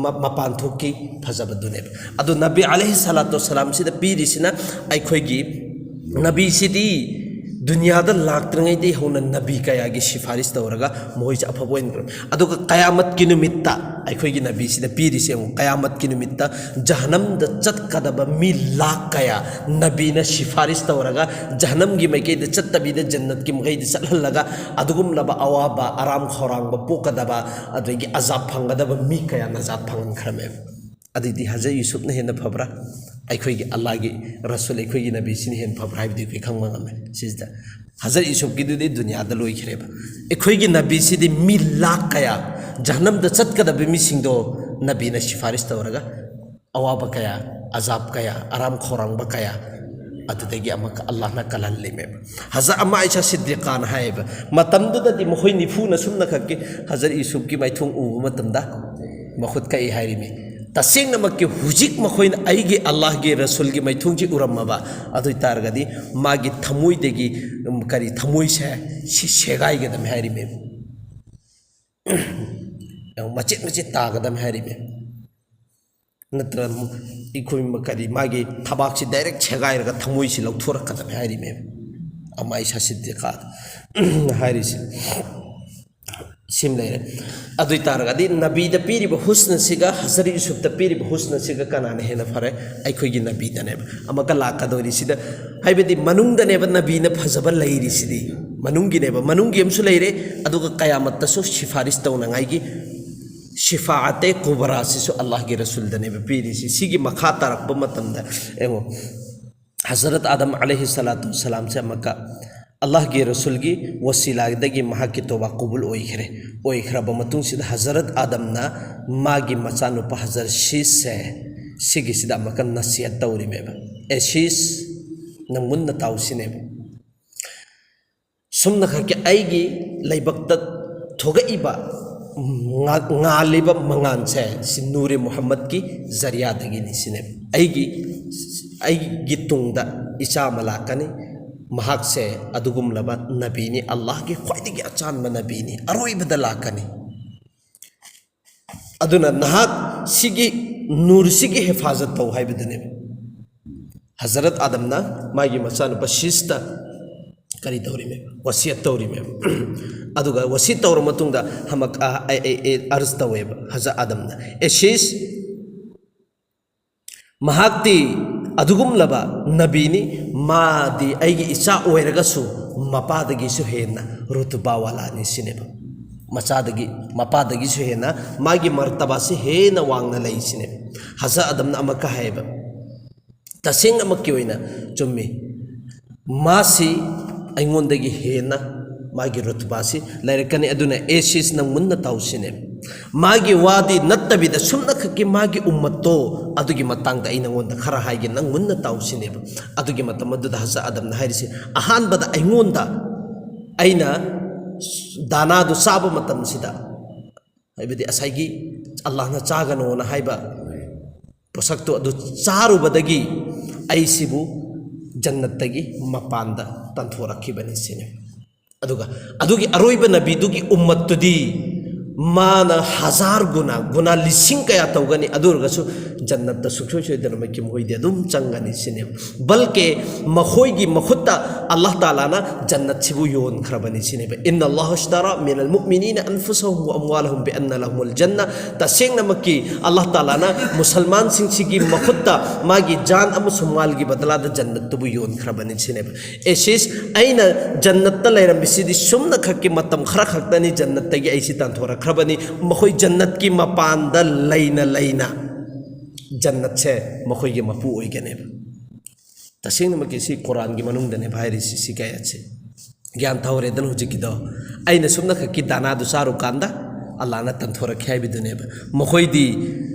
ꯃ-, ꯃꯄꯥꯟ ꯊꯣꯛꯀꯤ ꯐꯖꯕꯗꯨꯅꯦꯕ꯫ ꯑꯗꯨ ꯅꯕꯤ ꯑꯂꯩꯍꯤ ꯁꯂꯥꯇꯨ ꯋꯁꯁꯂꯥꯝꯁꯤꯗ ꯄꯤꯔꯤꯁꯤꯅ ꯑꯩꯈꯣꯏꯒꯤ ꯅꯕꯤꯁꯤꯗꯤ ꯗꯨꯅꯤꯌꯥꯗ ꯂꯥꯛꯇ꯭ꯔꯤꯉꯩꯗꯒꯤ ꯍꯧꯅ ꯅꯕꯤ ꯀꯌꯥꯒꯤ ꯁꯤꯐꯥꯔꯤꯁ ꯇꯧꯔꯒ ꯃꯈꯣꯏꯁꯦ ꯑꯐꯕ ꯑꯣꯏꯅꯈ꯭ꯔꯦ꯫ ꯑꯗꯨꯒ ꯀꯌꯥꯃꯠꯀꯤ ꯅꯨꯃꯤꯠꯇ ꯑꯩꯈꯣꯏꯒꯤ ꯅꯕꯤꯁꯤꯗ ꯄꯤꯔꯤꯁꯦ ꯌꯦꯡꯉꯨ, ꯀꯌꯥꯃꯠꯀꯤ ꯅꯨꯃꯤꯠꯇ ꯖꯍꯅꯝꯗ ꯆꯠꯀꯗꯕ ꯃꯤ ꯂꯥꯛ ꯀꯌꯥ ꯅꯕꯤꯅ ꯁꯤꯐꯥꯔꯤꯁ ꯇꯧꯔꯒ ꯖꯍꯅꯝꯒꯤ ꯃꯥꯏꯀꯩꯗ ꯆꯠꯇꯕꯤꯗ ꯖꯟꯅꯠꯀꯤ ꯃꯥꯏꯀꯩꯗ ꯆꯠꯍꯜꯂꯒ ꯑꯗꯨꯒꯨꯝꯂꯕ ꯑꯋꯥꯕ ꯑꯔꯥꯝ ꯈꯧꯔꯥꯡꯕ ꯄꯣꯛꯀꯗꯕ, ꯑꯗꯒꯤ ꯑꯖꯥꯕ ꯐꯪꯒꯗꯕ ꯃꯤ ꯀꯌꯥ ꯅꯖꯥꯠ ꯐꯪꯍꯟꯈ꯭ꯔꯃꯦꯕ꯫ ꯑꯗꯨꯗꯤ ꯍꯖꯔꯠ ꯌꯨꯁꯨꯞꯅ ꯍꯦꯟꯅ ꯐꯕ꯭ꯔꯥ, ꯑꯩꯈꯣꯏꯒꯤ ꯑꯜꯂꯥꯍꯒꯤ ꯔꯁꯨꯜ ꯑꯩꯈꯣꯏꯒꯤ ꯅꯕꯤꯁꯤꯅ ꯍꯦꯟꯅ ꯐꯕ꯭ꯔꯥ ꯍꯥꯏꯕꯗꯤ ꯑꯩꯈꯣꯏ ꯈꯪꯕ ꯉꯝꯃꯦ꯫ ꯁꯤꯁꯤꯗ ꯍꯖꯔꯠ ꯌꯨꯁꯨꯞꯀꯤꯗꯨꯗꯤ ꯗꯨꯅꯤꯌꯥꯗ ꯂꯣꯏꯈ꯭ꯔꯦꯕ꯫ ꯑꯩꯈꯣꯏꯒꯤ ꯅꯕꯤꯁꯤꯗꯤ ꯃꯤ ꯂꯥꯛ ꯀꯌꯥ ꯖꯍꯅꯝꯗ ꯆꯠꯀꯗꯕ ꯃꯤꯁꯤꯡꯗꯣ ꯅꯕꯤꯅ ꯁꯤꯐꯥꯔꯤꯁ ꯇꯧꯔꯒ ꯑꯋꯥꯕ ꯀꯌꯥ, ꯑꯖꯥꯕ ꯀꯌꯥ, ꯑꯔꯥꯝ ꯈꯧꯔꯥꯡꯕ ꯀꯌꯥ, ꯑꯗꯨꯗꯒꯤ ꯑꯃꯨꯛꯀ ꯑꯜꯂꯥꯍꯅ ꯀꯜꯍꯜꯂꯤꯃꯦꯕ꯫ ꯍꯖꯔꯠ ꯑꯃ ꯑꯥꯏꯁꯥ ꯁꯤꯗꯤꯀꯥꯅ ꯍꯥꯏꯌꯦꯕ, ꯃꯇꯝꯗꯨꯗꯗꯤ ꯃꯈꯣꯏ ꯅꯤꯐꯨꯅ ꯁꯨꯝꯅ ꯈꯛꯀꯤ ꯍꯖꯔꯠ ꯌꯨꯁꯨꯞꯀꯤ ꯃꯥꯏꯊꯣꯡ ꯎꯕ ꯃꯇꯝꯗ ꯃꯈꯨꯠ ꯀꯛꯏ ꯍꯥꯏꯔꯤꯃꯤ꯫ ꯇꯁꯦꯡꯅꯃꯛꯀꯤ ꯍꯧꯖꯤꯛ ꯃꯈꯣꯏꯅ ꯑꯩꯒꯤ ꯑꯜꯂꯥꯍꯒꯤ ꯔꯁꯨꯜꯒꯤ ꯃꯥꯏꯊꯣꯡꯁꯤ ꯎꯔꯝꯃꯕ ꯑꯗꯨ ꯑꯣꯏ ꯇꯥꯔꯒꯗꯤ ꯃꯥꯒꯤ ꯊꯃꯣꯏꯗꯒꯤ, ꯎꯝ, ꯀꯔꯤ, ꯊꯃꯣꯏꯁꯦ ꯁꯤ ꯁꯦꯒꯥꯏꯒꯗꯕꯅꯤ ꯍꯥꯏꯔꯤꯃꯦꯕ꯫ ꯌꯦꯡꯉꯨ, ꯃꯆꯦꯠ ꯃꯆꯦꯠ ꯇꯥꯒꯗꯕꯅꯤ ꯍꯥꯏꯔꯤꯃꯦ꯫ ꯅꯠꯇ꯭ꯔ ꯑꯩꯈꯣꯏ ꯀꯔꯤ, ꯃꯥꯒꯤ ꯊꯕꯥꯛꯁꯤ ꯗꯥꯏꯔꯦꯛ ꯁꯦꯒꯥꯏꯔꯒ ꯊꯃꯣꯏꯁꯤ ꯂꯧꯊꯣꯔꯛꯀꯗꯕꯅꯤ ꯍꯥꯏꯔꯤꯃꯦꯕ꯫ ꯑꯃ ꯑꯥꯏꯁꯥ ꯁꯤꯗꯤꯀꯥ ꯍꯥꯏꯔꯤꯁꯦ꯫ ꯁꯤꯃ ꯂꯩꯔꯦ꯫ ꯑꯗꯨ ꯑꯣꯏ ꯇꯥꯔꯒꯗꯤ ꯅꯕꯤꯗ ꯄꯤꯔꯤꯕ ꯍꯨꯁꯅꯁꯤꯒ ꯍꯖꯔꯠ ꯌꯨꯁꯨꯞꯇ ꯄꯤꯔꯤꯕ ꯍꯨꯁꯅꯁꯤꯒ ꯀꯅꯥꯅ ꯍꯦꯟꯅ ꯐꯔꯦ? ꯑꯩꯈꯣꯏꯒꯤ ꯅꯕꯤꯗꯅꯦꯕ꯫ ꯑꯃꯨꯛꯀ ꯂꯥꯛꯀꯗꯧꯔꯤꯁꯤꯗ, ꯍꯥꯏꯕꯗꯤ ꯃꯅꯨꯡꯗꯅꯦꯕ ꯅꯕꯤꯅ ꯐꯖꯕ ꯂꯩꯔꯤꯁꯤꯗꯤ, ꯃꯅꯨꯡꯒꯤꯅꯦꯕ, ꯃꯅꯨꯡꯒꯤ ꯑꯃꯁꯨ ꯂꯩꯔꯦ꯫ ꯑꯗꯨꯒ ꯀꯌꯥꯃꯠꯇꯁꯨ ꯁꯤꯐꯥꯔꯤꯁ ꯇꯧꯅꯉꯥꯏꯒꯤ ꯁꯤꯐꯥꯑꯠꯇꯦ ꯀꯨꯕꯔꯥꯁꯤꯁꯨ ꯑꯜꯂꯥꯍꯒꯤ ꯔꯁꯨꯜꯗꯅꯦꯕ ꯄꯤꯔꯤꯁꯤ꯫ ꯁꯤꯒꯤ ꯃꯈꯥ ꯇꯥꯔꯛꯄ ꯃꯇꯝꯗ ꯌꯦꯡꯉꯣ, ꯍꯖꯔꯠ ꯑꯥꯗꯝ ꯑꯂꯩꯍꯤ ꯁꯂꯥꯇꯨ ꯁꯂꯥꯝꯁꯦ ꯑꯃꯨꯛꯀ ꯑꯜꯂꯥꯍꯒꯤ ꯔꯁꯨꯜꯒꯤ ꯋꯁꯤꯂꯥꯗꯒꯤ ꯃꯍꯥꯛꯀꯤ ꯇꯣꯕꯥ ꯀꯕꯨꯜ ꯑꯣꯏꯈ꯭ꯔꯦ꯫ ꯑꯣꯏꯈ꯭ꯔꯕ ꯃꯇꯨꯡꯁꯤꯗ ꯍꯖꯔꯠ ꯑꯥꯗꯝꯅ ꯃꯥꯒꯤ ꯃꯆꯥꯅꯨꯄꯥ ꯍꯖꯔꯠ ꯁꯤꯁꯁꯦ ꯁꯤꯒꯤꯁꯤꯗ ꯑꯃꯨꯛꯀ ꯅꯁꯤꯍꯠ ꯇꯧꯔꯤꯃꯦꯕ꯫ "ꯑꯦ ꯁꯤꯁ, ꯅꯪ ꯃꯨꯟꯅ ꯇꯥꯎ" ꯁꯤꯅꯦꯕ꯫ ꯁꯨꯝꯅ ꯈꯛꯀꯤ ꯑꯩꯒꯤ ꯂꯥꯏꯕꯛꯇ ꯊꯣꯛꯂꯛꯏꯕ ꯉꯥ-, ꯉꯥꯜꯂꯤꯕ ꯃꯉꯥꯜꯁꯦ ꯁꯤ ꯅꯨꯔꯦ ꯃꯨꯍꯝꯃꯗꯀꯤ ꯖꯔꯤꯌꯥꯗꯒꯤꯅꯤ ꯁꯤꯅꯦꯕ꯫ ꯑꯩꯒꯤ, ꯑꯩꯒꯤ ꯇꯨꯡꯗ ꯏꯆꯥ ꯑꯃ ꯂꯥꯛꯀꯅꯤ, ꯃꯍꯥꯛꯁꯦ ꯑꯗꯨꯒꯨꯝꯂꯕ ꯅꯕꯤꯅꯤ, ꯑꯜꯂꯥꯍꯒꯤ ꯈ꯭ꯋꯥꯏꯗꯒꯤ ꯑꯆꯥꯟꯕ ꯅꯕꯤꯅꯤ, ꯑꯔꯣꯏꯕꯗ ꯂꯥꯛꯀꯅꯤ꯫ ꯑꯗꯨꯅ ꯅꯍꯥꯛ ꯁꯤꯒꯤ ꯅꯨꯔꯁꯤꯒꯤ ꯍꯤꯐꯥꯖꯠ ꯇꯧ ꯍꯥꯏꯕꯗꯨꯅꯦꯕ꯫ ꯍꯖꯔꯠ ꯑꯥꯗꯝꯅ ꯃꯥꯒꯤ ꯃꯆꯥꯅꯨꯄꯥ ꯁꯤꯁꯇ ꯀꯔꯤ ꯇꯧꯔꯤꯃꯦꯕ? ꯋꯁꯤꯌꯠ ꯇꯧꯔꯤꯃꯦꯕ꯫ ꯑꯗꯨꯒ ꯋꯁꯤꯌꯠ ꯇꯧꯔ ꯃꯇꯨꯡꯗ ꯍꯃꯛ ꯑ, ꯑ, ꯑ, ꯑ, ꯑꯔꯖ ꯇꯧꯋꯦꯕ ꯍꯖꯔꯠ ꯑꯗꯝꯅ, "ꯑꯦ ꯁꯤꯁ, ꯃꯍꯥꯛꯇꯤ ꯑꯗꯨꯒꯨꯝꯂꯕ ꯅꯕꯤꯅꯤ, ꯃꯥꯗꯤ ꯑꯩꯒꯤ ꯏꯆꯥ ꯑꯣꯏꯔꯒꯁꯨ ꯃꯄꯥꯗꯒꯤꯁꯨ ꯍꯦꯟꯅ ꯔꯨꯇꯨꯕꯥ ꯋꯥꯂꯥꯅꯤ" ꯁꯤꯅꯦꯕ꯫ ꯃꯆꯥꯗꯒꯤ, ꯃꯄꯥꯗꯒꯤꯁꯨ ꯍꯦꯟꯅ ꯃꯥꯒꯤ ꯃꯔꯇꯕꯥꯁꯤ ꯍꯦꯟꯅ ꯋꯥꯡꯅ ꯂꯩ ꯁꯤꯅꯦꯕ꯫ ꯍꯖꯔꯠ ꯑꯗꯝꯅ ꯑꯃꯨꯛꯀ ꯍꯥꯏꯌꯦꯕ, ꯇꯁꯦꯡꯅꯃꯛꯀꯤ ꯑꯣꯏꯅ ꯆꯨꯝꯃꯤ, ꯃꯥꯁꯤ ꯑꯩꯉꯣꯟꯗꯒꯤ ꯍꯦꯟꯅ ꯃꯥꯒꯤ ꯔꯨꯇꯕꯥꯁꯤ ꯂꯩꯔꯛꯀꯅꯤ꯫ ꯑꯗꯨꯅ ꯑꯦ ꯁꯤꯁ, ꯅꯪ ꯃꯨꯟꯅ ꯇꯥꯎꯁꯤꯅꯦ꯫ ꯃꯥꯒꯤ ꯋꯥꯗꯤ ꯅꯠꯇꯕꯤꯗ ꯁꯨꯝꯅꯈꯛꯀꯤ ꯃꯥꯒꯤ ꯎꯝꯃꯠꯇꯣ ꯑꯗꯨꯒꯤ ꯃꯇꯥꯡꯗ ꯑꯩ ꯅꯪꯉꯣꯟꯗ ꯈꯔ ꯍꯥꯏꯒꯦ, ꯅꯪ ꯃꯨꯟꯅ ꯇꯥꯎꯁꯤꯅꯦꯕ꯫ ꯑꯗꯨꯒꯤ ꯃꯇꯝ ꯑꯗꯨꯗ ꯍꯖꯔꯠ ꯑꯗꯝꯅ ꯍꯥꯏꯔꯤꯁꯤ, ꯑꯍꯥꯟꯕꯗ ꯑꯩꯉꯣꯟꯗ, ꯑꯩꯅ ꯗꯥꯅꯥꯗꯨ ꯆꯥꯕ ꯃꯇꯝꯁꯤꯗ, ꯍꯥꯏꯕꯗꯤ ꯉꯁꯥꯏꯒꯤ ꯑꯜꯂꯥꯍꯅ ꯆꯥꯒꯅꯣꯅ ꯍꯥꯏꯕ ꯄꯣꯠꯁꯛꯇꯣ ꯑꯗꯨ ꯆꯥꯔꯨꯕꯗꯒꯤ ꯑꯩꯁꯤꯕꯨ ꯖꯟꯅꯠꯇꯒꯤ ꯃꯄꯥꯟꯗ ꯇꯥꯟꯊꯣꯔꯛꯈꯤꯕꯅꯤ ꯁꯤꯅꯤ꯫ ꯑꯗꯨꯒ ꯑꯗꯨꯒꯤ ꯑꯔꯣꯏꯕ ꯅꯕꯤꯗꯨꯒꯤ ꯎꯝꯃꯠꯇꯨꯗꯤ ꯃꯥꯅ ꯍꯖꯥꯔ ꯒꯨꯅꯥ, ꯒꯨꯅꯥ ꯂꯤꯁꯤꯡ ꯀꯌꯥ ꯇꯧꯒꯅꯤ, ꯑꯗꯨ ꯑꯣꯏꯔꯒꯁꯨ ꯖꯟꯅꯠꯇ ꯁꯨꯡꯁꯣꯏ ꯁꯣꯏꯗꯅꯃꯛꯀꯤ ꯃꯈꯣꯏꯗꯤ ꯑꯗꯨꯝ ꯆꯪꯒꯅꯤ ꯁꯤꯅꯦꯕ꯫ ꯕꯜꯀꯦ ꯃꯈꯣꯏꯒꯤ ꯃꯈꯨꯠꯇ ꯑꯜꯂꯥꯍ ꯇꯥꯂꯥꯅ ꯖꯟꯅꯠꯁꯤꯕꯨ ꯌꯣꯟꯈ꯭ꯔꯕꯅꯤ ꯁꯤꯅꯦꯕ꯫ "ꯏꯟꯅ ꯑꯜꯂꯥꯍ ꯏꯁꯇꯥꯔꯥ ꯃꯤꯅꯜ ꯃꯨꯑꯃꯤꯅꯤꯅ ꯑꯟꯐꯨꯁꯍꯨꯝ ꯋ ꯑꯝꯋꯥꯂꯍꯨꯝ ꯕꯤ ꯑꯟꯅ ꯂꯍꯨꯃꯨꯜ ꯖꯟꯅ", ꯇꯁꯦꯡꯅꯃꯛꯀꯤ ꯑꯜꯂꯥꯍ ꯇꯥꯂꯥꯅ ꯃꯨꯁꯜꯃꯥꯟꯁꯤꯡꯁꯤꯒꯤ ꯃꯈꯨꯠꯇ ꯃꯥꯒꯤ ꯖꯥꯟ ꯑꯃꯁꯨꯡ ꯃꯥꯜꯒꯤ ꯕꯗꯂꯥꯗ ꯖꯟꯅꯠꯇꯨꯕꯨ ꯌꯣꯟꯈ꯭ꯔꯕꯅꯤ ꯁꯤꯅꯦꯕ꯫ ꯑꯦ ꯁꯤꯁ, ꯑꯩꯅ ꯖꯟꯅꯠꯇ ꯂꯩꯔꯝꯃꯤꯁꯤꯗꯤ ꯁꯨꯝꯅꯈꯛꯀꯤ ꯃꯇꯝ ꯈꯔ ꯈꯛꯇꯅꯤ, ꯖꯟꯅꯠꯇꯒꯤ ꯑꯩꯁꯤ ꯇꯥꯟꯊꯣꯔꯛꯈ꯭ꯔꯕꯅꯤ꯫ ꯃꯈꯣꯏ ꯖꯟꯅꯠꯀꯤ ꯃꯄꯥꯟꯗ ꯂꯩꯅ ꯂꯩꯅ ꯖꯟꯅꯠꯁꯦ ꯃꯈꯣꯏꯒꯤ ꯃꯄꯨ ꯑꯣꯏꯒꯅꯦꯕ꯫ ꯇꯁꯦꯡꯅꯃꯛꯀꯤ ꯁꯤ ꯀꯨꯔꯥꯟꯒꯤ ꯃꯅꯨꯡꯗꯅꯦꯕ ꯍꯥꯏꯔꯤꯁꯤ, ꯁꯤ ꯀꯌꯥꯠꯁꯦ꯫ ꯒ꯭ꯌꯥꯟ ꯇꯧꯔꯦꯗꯅ ꯍꯧꯖꯤꯛꯀꯤꯗꯣ꯫ ꯑꯩꯅ ꯁꯨꯝꯅꯈꯛꯀꯤ ꯗꯥꯅꯥꯗꯨ ꯆꯥꯔꯨꯀꯥꯟꯗ ꯑꯜꯂꯥꯅ ꯇꯟꯊꯣꯔꯛꯈꯤ ꯍꯥꯏꯕꯗꯨꯅꯦꯕ꯫ ꯃꯈꯣꯏꯗꯤ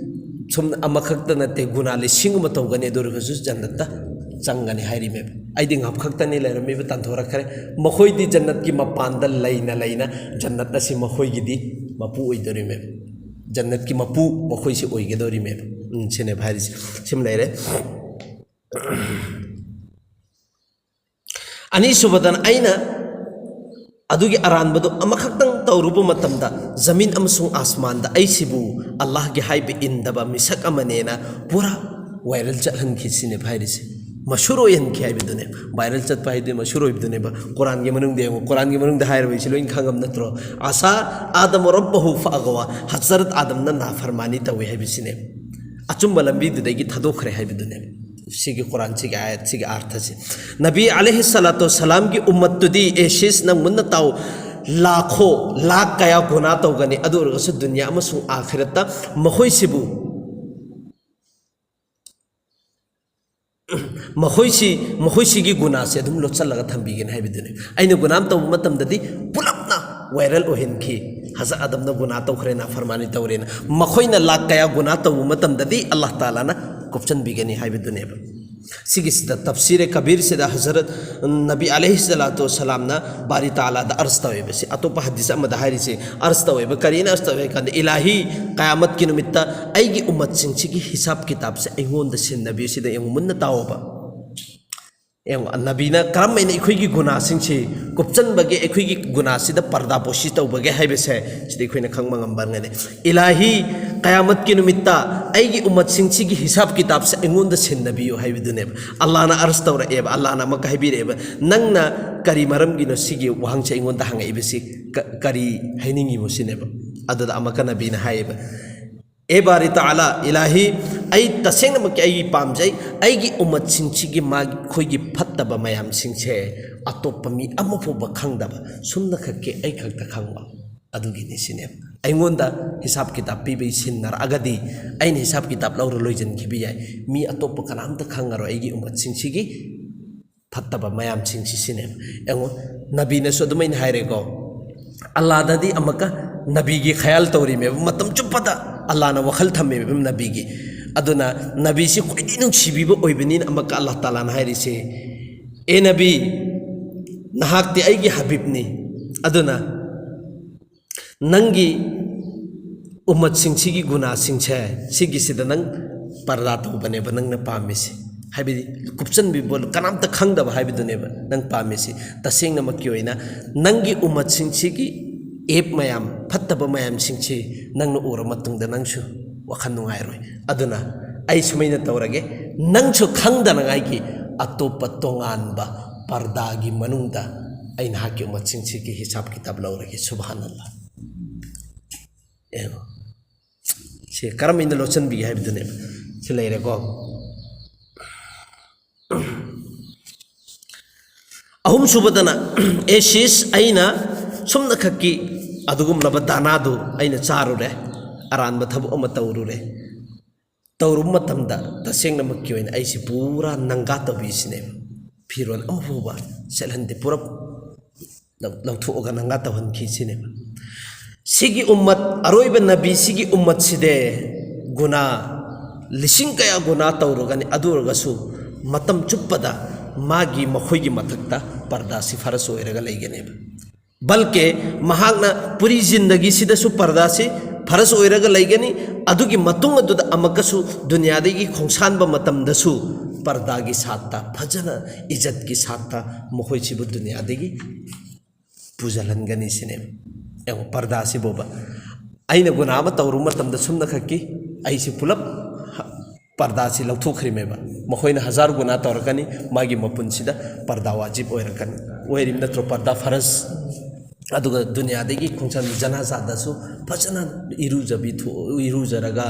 ꯁꯨꯝ ꯑꯃꯈꯛꯇ ꯅꯠꯇꯦ, ꯒꯨꯅꯥ ꯂꯤꯁꯤꯡ ꯑꯃ ꯇꯧꯒꯅꯤ, ꯑꯗꯨ ꯑꯣꯏꯔꯒꯁꯨ ꯖꯟꯅꯠꯇ ꯆꯪꯒꯅꯤ ꯍꯥꯏꯔꯤꯃꯦꯕ꯫ ꯑꯩꯗꯤ ꯉꯥꯞ ꯈꯛꯇꯅꯤ ꯂꯩꯔꯝꯃꯤꯕ, ꯇꯥꯟꯊꯣꯔꯛꯈ꯭ꯔꯦ꯫ ꯃꯈꯣꯏꯗꯤ ꯖꯟꯅꯠꯀꯤ ꯃꯄꯥꯟꯗ ꯂꯩꯅ ꯂꯩꯅ ꯖꯟꯅꯠ ꯑꯁꯤ ꯃꯈꯣꯏꯒꯤꯗꯤ ꯃꯄꯨ ꯑꯣꯏꯗꯣꯔꯤꯃꯦꯕ꯫ ꯖꯟꯅꯠꯀꯤ ꯃꯄꯨ ꯃꯈꯣꯏꯁꯤ ꯑꯣꯏꯒꯗꯧꯔꯤꯃꯦꯕ꯫ ꯎꯝ, ꯁꯤꯅꯦꯕ ꯍꯥꯏꯔꯤꯁꯦ꯫ ꯁꯤꯃ ꯂꯩꯔꯦ꯫ ꯑꯅꯤꯁꯨꯕꯗꯅ ꯑꯩꯅ ꯑꯗꯨꯒꯤ ꯑꯔꯥꯟꯕꯗꯨ ꯑꯃꯈꯛꯇꯪ ꯇꯧꯔꯨꯕ ꯃꯇꯝꯗ ꯖꯃꯤꯟ ꯑꯃꯁꯨꯡ ꯑꯥꯁꯃꯥꯟꯗ ꯑꯩꯁꯤꯕꯨ ꯑꯜꯂꯥꯍꯒꯤ ꯍꯥꯏꯕ ꯏꯟꯗꯕ ꯃꯤꯁꯛ ꯑꯃꯅꯦꯅ ꯄꯨꯔꯥ ꯋꯥꯏꯔꯦꯜ ꯆꯠꯍꯟꯈꯤ ꯁꯤꯅꯦꯕ ꯍꯥꯏꯔꯤꯁꯦ꯫ ꯃꯁꯨꯔ ꯑꯣꯏꯍꯟꯈꯤ ꯍꯥꯏꯕꯗꯨꯅꯦ꯫ ꯚꯥꯏꯔꯦꯜ ꯆꯠꯄ ꯍꯥꯏꯗꯤ ꯃꯁꯨꯔ ꯑꯣꯏꯕꯗꯨꯅꯦꯕ꯫ ꯀꯨꯔꯥꯟꯒꯤ ꯃꯅꯨꯡꯗ ꯌꯦꯡꯉꯨ, ꯀꯨꯔꯥꯟꯒꯤ ꯃꯅꯨꯡꯗ ꯍꯥꯏꯔꯤꯕ ꯑꯩꯁꯤ ꯂꯣꯏꯅ ꯈꯪꯉꯝ ꯅꯠꯇ꯭ꯔꯣ? "ꯑꯁꯥ ꯑꯥꯗꯝ ꯔꯕꯍꯨ ꯐꯑꯒꯋꯥ", ꯍꯖꯔꯠ ꯑꯥꯗꯝꯅ ꯅꯥꯐꯔꯃꯥꯅꯤ ꯇꯧꯏ ꯍꯥꯏꯕꯁꯤꯅꯦ꯫ ꯑꯆꯨꯝꯕ ꯂꯝꯕꯤꯗꯨꯗꯒꯤ ꯊꯥꯗꯣꯛꯈ꯭ꯔꯦ ꯍꯥꯏꯕꯗꯨꯅꯦ꯫ ꯁꯤꯒꯤ ꯀꯨꯔꯥꯟꯁꯤꯒꯤ ꯑꯥꯌꯠꯁꯤꯒꯤ ꯑꯥꯔꯊꯁꯦ꯫ ꯅꯕꯤ ꯑꯂꯩꯍꯤ ꯁꯂꯥꯇꯨ ꯁꯂꯥꯝꯒꯤ ꯎꯝꯃꯠꯇꯨꯗꯤ, ꯑꯦ ꯁꯤꯁ, ꯅꯪ ꯃꯨꯟꯅ ꯇꯥꯎ, ꯂꯥꯈꯣ ꯂꯥꯈ ꯀꯌꯥ ꯒꯨꯅꯥ ꯇꯧꯒꯅꯤ, ꯑꯗꯨ ꯑꯣꯏꯔꯒꯁꯨ ꯗꯨꯅꯤꯌꯥ ꯑꯃꯁꯨꯡ ꯑꯥꯈꯤꯔꯠꯇ ꯃꯈꯣꯏꯁꯤꯕꯨ ꯃꯈꯣꯏꯁꯤ, ꯃꯈꯣꯏꯁꯤꯒꯤ ꯒꯨꯅꯥꯁꯦ ꯑꯗꯨꯝ ꯂꯣꯠꯁꯤꯜꯂꯒ ꯊꯝꯕꯤꯒꯅꯤ ꯍꯥꯏꯕꯗꯨꯅꯤ꯫ ꯑꯩꯅ ꯒꯨꯅꯥ ꯑꯃ ꯇꯧꯕ ꯃꯇꯝꯗꯗꯤ ꯄꯨꯂꯞꯅ ꯚꯥꯏꯔꯦꯜ ꯑꯣꯏꯍꯟꯈꯤ, ꯍꯖꯔꯠ ꯑꯥꯗꯝꯅ ꯒꯨꯅꯥ ꯇꯧꯈ꯭ꯔꯦ, ꯅꯥꯐꯔꯃꯥꯅꯤ ꯇꯧꯔꯦꯅ꯫ ꯃꯈꯣꯏꯅ ꯂꯥꯛ ꯀꯌꯥ ꯒꯨꯅꯥ ꯇꯧꯕ ꯃꯇꯝꯗꯗꯤ ꯑꯜꯂꯥꯍ ꯇꯥꯂꯥꯅ ꯀꯨꯞꯁꯟꯕꯤꯒꯅꯤ ꯍꯥꯏꯕꯗꯨꯅꯦꯕ꯫ ꯁꯤꯒꯤꯁꯤꯗ ꯇꯐꯁꯤꯔꯦ ꯀꯕꯤꯔꯁꯤꯗ ꯍꯖꯔꯠ ꯅꯕꯤ ꯑꯂꯩꯍꯤ ꯁꯂꯥꯇꯨ ꯋꯁꯁꯂꯥꯝꯅ ꯕꯥꯔꯤ ꯇꯥꯂꯥꯗ ꯑꯔꯖ ꯇꯧꯋꯦꯕ꯫ ꯁꯤ ꯑꯇꯣꯞꯄ ꯍꯗꯤꯁ ꯑꯃꯗ ꯍꯥꯏꯔꯤꯁꯦ, ꯑꯔꯖ ꯇꯧꯋꯦꯕ꯫ ꯀꯔꯤꯅ ꯑꯔꯖ ꯇꯧꯋꯦ ꯍꯥꯏ ꯀꯥꯟꯗ, "ꯏꯂꯥꯍꯤ, ꯀꯌꯥꯃꯠꯀꯤ ꯅꯨꯃꯤꯠꯇ ꯑꯩꯒꯤ ꯎꯝꯃꯠꯁꯤꯡꯁꯤꯒꯤ ꯍꯤꯁꯥꯕ ꯀꯤꯇꯥꯕꯁꯦ ꯑꯩꯉꯣꯟꯗ ꯁꯤꯟꯅꯕꯤꯌꯨ"꯫ ꯁꯤꯗ ꯌꯦꯡꯉꯨ, ꯃꯨꯟꯅ ꯇꯥꯎꯑꯣꯕ꯫ ꯌꯦꯡꯉꯣ, ꯅꯕꯤꯅ ꯀꯔꯝ ꯍꯥꯏꯅ ꯑꯩꯈꯣꯏꯒꯤ ꯒꯨꯅꯥꯁꯤꯡꯁꯤ ꯀꯨꯞꯆꯟꯕꯒꯦ, ꯑꯩꯈꯣꯏꯒꯤ ꯒꯨꯅꯥꯁꯤꯗ ꯄꯔꯗꯥ ꯄꯣꯁꯤ ꯇꯧꯕꯒꯦ ꯍꯥꯏꯕꯁꯦ ꯁꯤꯗ ꯑꯩꯈꯣꯏꯅ ꯈꯪꯕ ꯉꯝꯕ ꯉꯝꯒꯅꯤ꯫ "ꯏꯂꯥꯍꯤ, ꯀꯌꯥꯃꯠꯀꯤ ꯅꯨꯃꯤꯠꯇ ꯑꯩꯒꯤ ꯎꯝꯃꯠꯁꯤꯡꯁꯤꯒꯤ ꯍꯤꯁꯥꯕ ꯀꯤꯇꯥꯕꯁꯦ ꯑꯩꯉꯣꯟꯗ ꯁꯤꯟꯅꯕꯤꯌꯨ" ꯍꯥꯏꯕꯗꯨꯅꯦꯕ꯫ ꯑꯜꯂꯥꯍꯅ ꯑꯔꯖ ꯇꯧꯔꯛꯑꯦꯕ, ꯑꯜꯂꯥꯍꯅ ꯑꯃꯨꯛꯀ ꯍꯥꯏꯕꯤꯔꯛꯑꯦꯕ, "ꯅꯪꯅ ꯀꯔꯤ ꯃꯔꯝꯒꯤꯅꯣ ꯁꯤꯒꯤ ꯋꯥꯍꯪꯁꯦ ꯑꯩꯉꯣꯟꯗ ꯍꯪꯉꯛꯏꯕꯁꯤ? ꯀ-, ꯀꯔꯤ ꯍꯥꯏꯅꯤꯡꯉꯤꯕ?" ꯁꯤꯅꯦꯕ꯫ ꯑꯗꯨꯗ ꯑꯃꯨꯛꯀ ꯅꯕꯤꯅ ꯍꯥꯏꯌꯦꯕ, "ꯑꯦ ꯕꯥꯔꯤ ꯇꯥꯂꯥ, ꯏꯂꯥꯍꯤ, ꯑꯩ ꯇꯁꯦꯡꯅꯃꯛꯀꯤ ꯑꯩꯒꯤ ꯄꯥꯝꯖꯩ, ꯑꯩꯒꯤ ꯎꯝꯃꯠꯁꯤꯡꯁꯤꯒꯤ ꯃꯈꯣꯏꯒꯤ ꯐꯠꯇꯕ ꯃꯌꯥꯝꯁꯤꯡꯁꯦ ꯑꯇꯣꯞꯄ ꯃꯤ ꯑꯃ ꯐꯥꯎꯕ ꯈꯪꯗꯕ, ꯁꯨꯝꯅꯈꯛꯀꯤ ꯑꯩ ꯈꯛꯇ ꯈꯪꯕ꯫ ꯑꯗꯨꯒꯤꯅꯤ ꯁꯤꯅꯦꯕ꯫ ꯑꯩꯉꯣꯟꯗ ꯍꯤꯁꯥꯕ ꯀꯤꯇꯥꯕ ꯄꯤꯕꯒꯤ ꯁꯤꯟꯅꯔꯛꯑꯒꯗꯤ ꯑꯩꯅ ꯍꯤꯁꯥꯕ ꯀꯤꯇꯥꯕ ꯂꯧꯔ ꯂꯣꯏꯁꯤꯟꯈꯤꯕ ꯌꯥꯏ꯫ ꯃꯤ ꯑꯇꯣꯞꯄ ꯀꯅꯥꯝꯇ ꯈꯪꯉꯔꯣꯏ ꯑꯩꯒꯤ ꯎꯝꯃꯠꯁꯤꯡꯁꯤꯒꯤ ꯐꯠꯇꯕ ꯃꯌꯥꯝꯁꯤꯡꯁꯤ", ꯁꯤꯅꯦꯕ꯫ ꯌꯦꯡꯉꯣ, ꯅꯕꯤꯅꯁꯨ ꯑꯗꯨꯃꯥꯏꯅ ꯍꯥꯏꯔꯦꯀꯣ꯫ ꯑꯜꯂꯥꯗꯗꯤ ꯑꯃꯨꯛꯀ ꯅꯕꯤꯒꯤ ꯈꯌꯥꯜ ꯇꯧꯔꯤꯃꯦꯕ, ꯃꯇꯝ ꯆꯨꯞꯄꯗ ꯑꯜꯂꯥꯅ ꯋꯥꯈꯜ ꯊꯝꯃꯦꯕ ꯅꯕꯤꯒꯤ꯫ ꯑꯗꯨꯅ ꯅꯕꯤꯁꯤ ꯈ꯭ꯋꯥꯏꯗꯒꯤ ꯅꯨꯡꯁꯤꯕꯤꯕ ꯑꯣꯏꯕꯅꯤꯅ ꯑꯃꯨꯛꯀ ꯑꯜꯂꯥꯍ ꯇꯥꯂꯥꯅ ꯍꯥꯏꯔꯤꯁꯦ, "ꯑꯦ ꯅꯕꯤ, ꯅꯍꯥꯛꯇꯤ ꯑꯩꯒꯤ ꯍꯕꯤꯕꯅꯤ, ꯑꯗꯨꯅ ꯅꯪꯒꯤ ꯎꯝꯃꯠꯁꯤꯡꯁꯤꯒꯤ ꯒꯨꯅꯥꯁꯤꯡꯁꯦ, ꯁꯤꯒꯤꯁꯤꯗ ꯅꯪ ꯄꯔꯗꯥ ꯇꯧꯕꯅꯦꯕ ꯅꯪꯅ ꯄꯥꯝꯃꯤꯁꯤ", ꯍꯥꯏꯕꯗꯤ ꯀꯨꯞꯁꯟꯕꯤꯕ, ꯀꯅꯥꯝꯇ ꯈꯪꯗꯕ ꯍꯥꯏꯕꯗꯨꯅꯦꯕ ꯅꯪ ꯄꯥꯝꯃꯤꯁꯤ꯫ ꯇꯁꯦꯡꯅꯃꯛꯀꯤ ꯑꯣꯏꯅ ꯅꯪꯒꯤ ꯎꯝꯃꯠꯁꯤꯡꯁꯤꯒꯤ ꯑꯦꯞ ꯃꯌꯥꯝ, ꯐꯠꯇꯕ ꯃꯌꯥꯝꯁꯤꯡꯁꯤ ꯅꯪꯅ ꯎꯔ ꯃꯇꯨꯡꯗ ꯅꯪꯁꯨ ꯋꯥꯈꯜ ꯅꯨꯡꯉꯥꯏꯔꯣꯏ꯫ ꯑꯗꯨꯅ ꯑꯩ ꯁꯨꯃꯥꯏꯅ ꯇꯧꯔꯒꯦ, ꯅꯪꯁꯨ ꯈꯪꯗꯅꯉꯥꯏꯒꯤ ꯑꯇꯣꯞꯄ ꯇꯣꯉꯥꯟꯕ ꯄꯔꯗꯥꯒꯤ ꯃꯅꯨꯡꯗ ꯑꯩ ꯅꯍꯥꯛꯀꯤ ꯎꯃꯠꯁꯤꯡꯁꯤꯒꯤ ꯍꯤꯁꯥꯕ ꯀꯤꯇꯥꯕ ꯂꯧꯔꯒꯦ꯫ ꯁꯨꯕꯍꯥꯅꯜꯂꯥꯍ꯫ ꯌꯦꯡꯉꯣ꯫ ꯁꯤ ꯀꯔꯝ ꯍꯥꯏꯅ ꯂꯣꯠꯁꯤꯟꯕꯤꯒꯦ ꯍꯥꯏꯕꯗꯨꯅꯦꯕ꯫ ꯁꯤ ꯂꯩꯔꯦꯀꯣ꯫ ꯑꯍꯨꯝꯁꯨꯕꯗꯅ, ꯑꯦ ꯁꯤꯁ, ꯑꯩꯅ ꯁꯨꯝꯅꯈꯛꯀꯤ ꯑꯗꯨꯒꯨꯝꯂꯕ ꯗꯥꯅꯥꯗꯨ ꯑꯩꯅ ꯆꯥꯔꯨꯔꯦ, ꯑꯔꯥꯟꯕ ꯊꯕꯛ ꯑꯃ ꯇꯧꯔꯨꯔꯦ꯫ ꯇꯧꯔꯨꯕ ꯃꯇꯝꯗ ꯇꯁꯦꯡꯅꯃꯛꯀꯤ ꯑꯣꯏꯅ ꯑꯩꯁꯤ ꯄꯨꯔꯥ ꯅꯪꯒꯥ ꯇꯧꯕꯤꯁꯤꯅꯦꯕ꯫ ꯐꯤꯔꯣꯜ ꯑꯃꯐꯥꯎꯕ ꯁꯦꯠꯍꯟꯗꯦ, ꯄꯨꯔꯞ ꯂꯧ-, ꯂꯧꯊꯣꯛꯑꯒ ꯅꯪꯒꯥ ꯇꯧꯍꯟꯈꯤꯁꯤꯅꯦꯕ꯫ ꯁꯤꯒꯤ ꯎꯝꯃꯠ, ꯑꯔꯣꯏꯕ ꯅꯕꯤ ꯁꯤꯒꯤ ꯎꯝꯃꯠꯁꯤꯗꯤ ꯒꯨꯅꯥ ꯂꯤꯁꯤꯡ ꯀꯌꯥ ꯒꯨꯅꯥ ꯇꯧꯔꯒꯅꯤ, ꯑꯗꯨ ꯑꯣꯏꯔꯒꯁꯨ ꯃꯇꯝ ꯆꯨꯞꯄꯗ ꯃꯥꯒꯤ, ꯃꯈꯣꯏꯒꯤ ꯃꯊꯛꯇ ꯄꯔꯗꯥꯁꯤ ꯐꯔꯖ ꯑꯣꯏꯔꯒ ꯂꯩꯒꯅꯦꯕ꯫ ꯕꯜꯀꯦ ꯃꯍꯥꯛꯅ ꯄꯨꯔꯤ ꯖꯤꯟꯗꯒꯤꯁꯤꯗꯁꯨ ꯄꯔꯗꯥꯁꯤ ꯐꯔꯖ ꯑꯣꯏꯔꯒ ꯂꯩꯒꯅꯤ꯫ ꯑꯗꯨꯒꯤ ꯃꯇꯨꯡ ꯑꯗꯨꯗ ꯑꯃꯨꯛꯀꯁꯨ ꯗꯨꯅꯤꯌꯥꯗꯒꯤ ꯈꯣꯡꯁꯥꯟꯕ ꯃꯇꯝꯗꯁꯨ ꯄꯔꯗꯥꯒꯤ ꯁꯥꯠꯇ ꯐꯖꯅ, ꯏꯖꯠꯀꯤ ꯁꯥꯠꯇ ꯃꯈꯣꯏꯁꯤꯕꯨ ꯗꯨꯅꯤꯌꯥꯗꯒꯤ ꯄꯨꯖꯜꯍꯟꯒꯅꯤ ꯁꯤꯅꯦꯕ꯫ ꯌꯦꯡꯉꯣ, ꯄꯔꯗꯥꯁꯤꯕꯣꯕ꯫ ꯑꯩꯅ ꯒꯨꯅꯥ ꯑꯃ ꯇꯧꯔꯨꯕ ꯃꯇꯝꯗ ꯁꯨꯝꯅꯈꯛꯀꯤ ꯑꯩꯁꯤ ꯄꯨꯂꯞ ꯄꯔꯗꯥꯁꯤ ꯂꯧꯊꯣꯛꯈ꯭ꯔꯤꯃꯦꯕ꯫ ꯃꯈꯣꯏꯅ ꯍꯖꯥꯔ ꯒꯨꯅꯥ ꯇꯧꯔꯛꯀꯅꯤ, ꯃꯥꯒꯤ ꯃꯄꯨꯟꯁꯤꯗ ꯄꯔꯗꯥ ꯋꯥꯖꯤꯕ ꯑꯣꯏꯔꯛꯀꯅꯤ꯫ ꯑꯣꯏꯔꯤꯕ ꯅꯠꯇ꯭ꯔꯣ? ꯄꯔꯗꯥ ꯐꯔꯖ꯫ ꯑꯗꯨꯒ ꯗꯨꯅꯤꯌꯥꯗꯒꯤ ꯈꯣꯡꯁꯥꯟ ꯖꯅꯥꯖꯥꯗꯁꯨ ꯐꯖꯅ ꯏꯔꯨꯖꯕꯤ ꯊꯣꯛ-, ꯏꯔꯨꯖꯔꯒ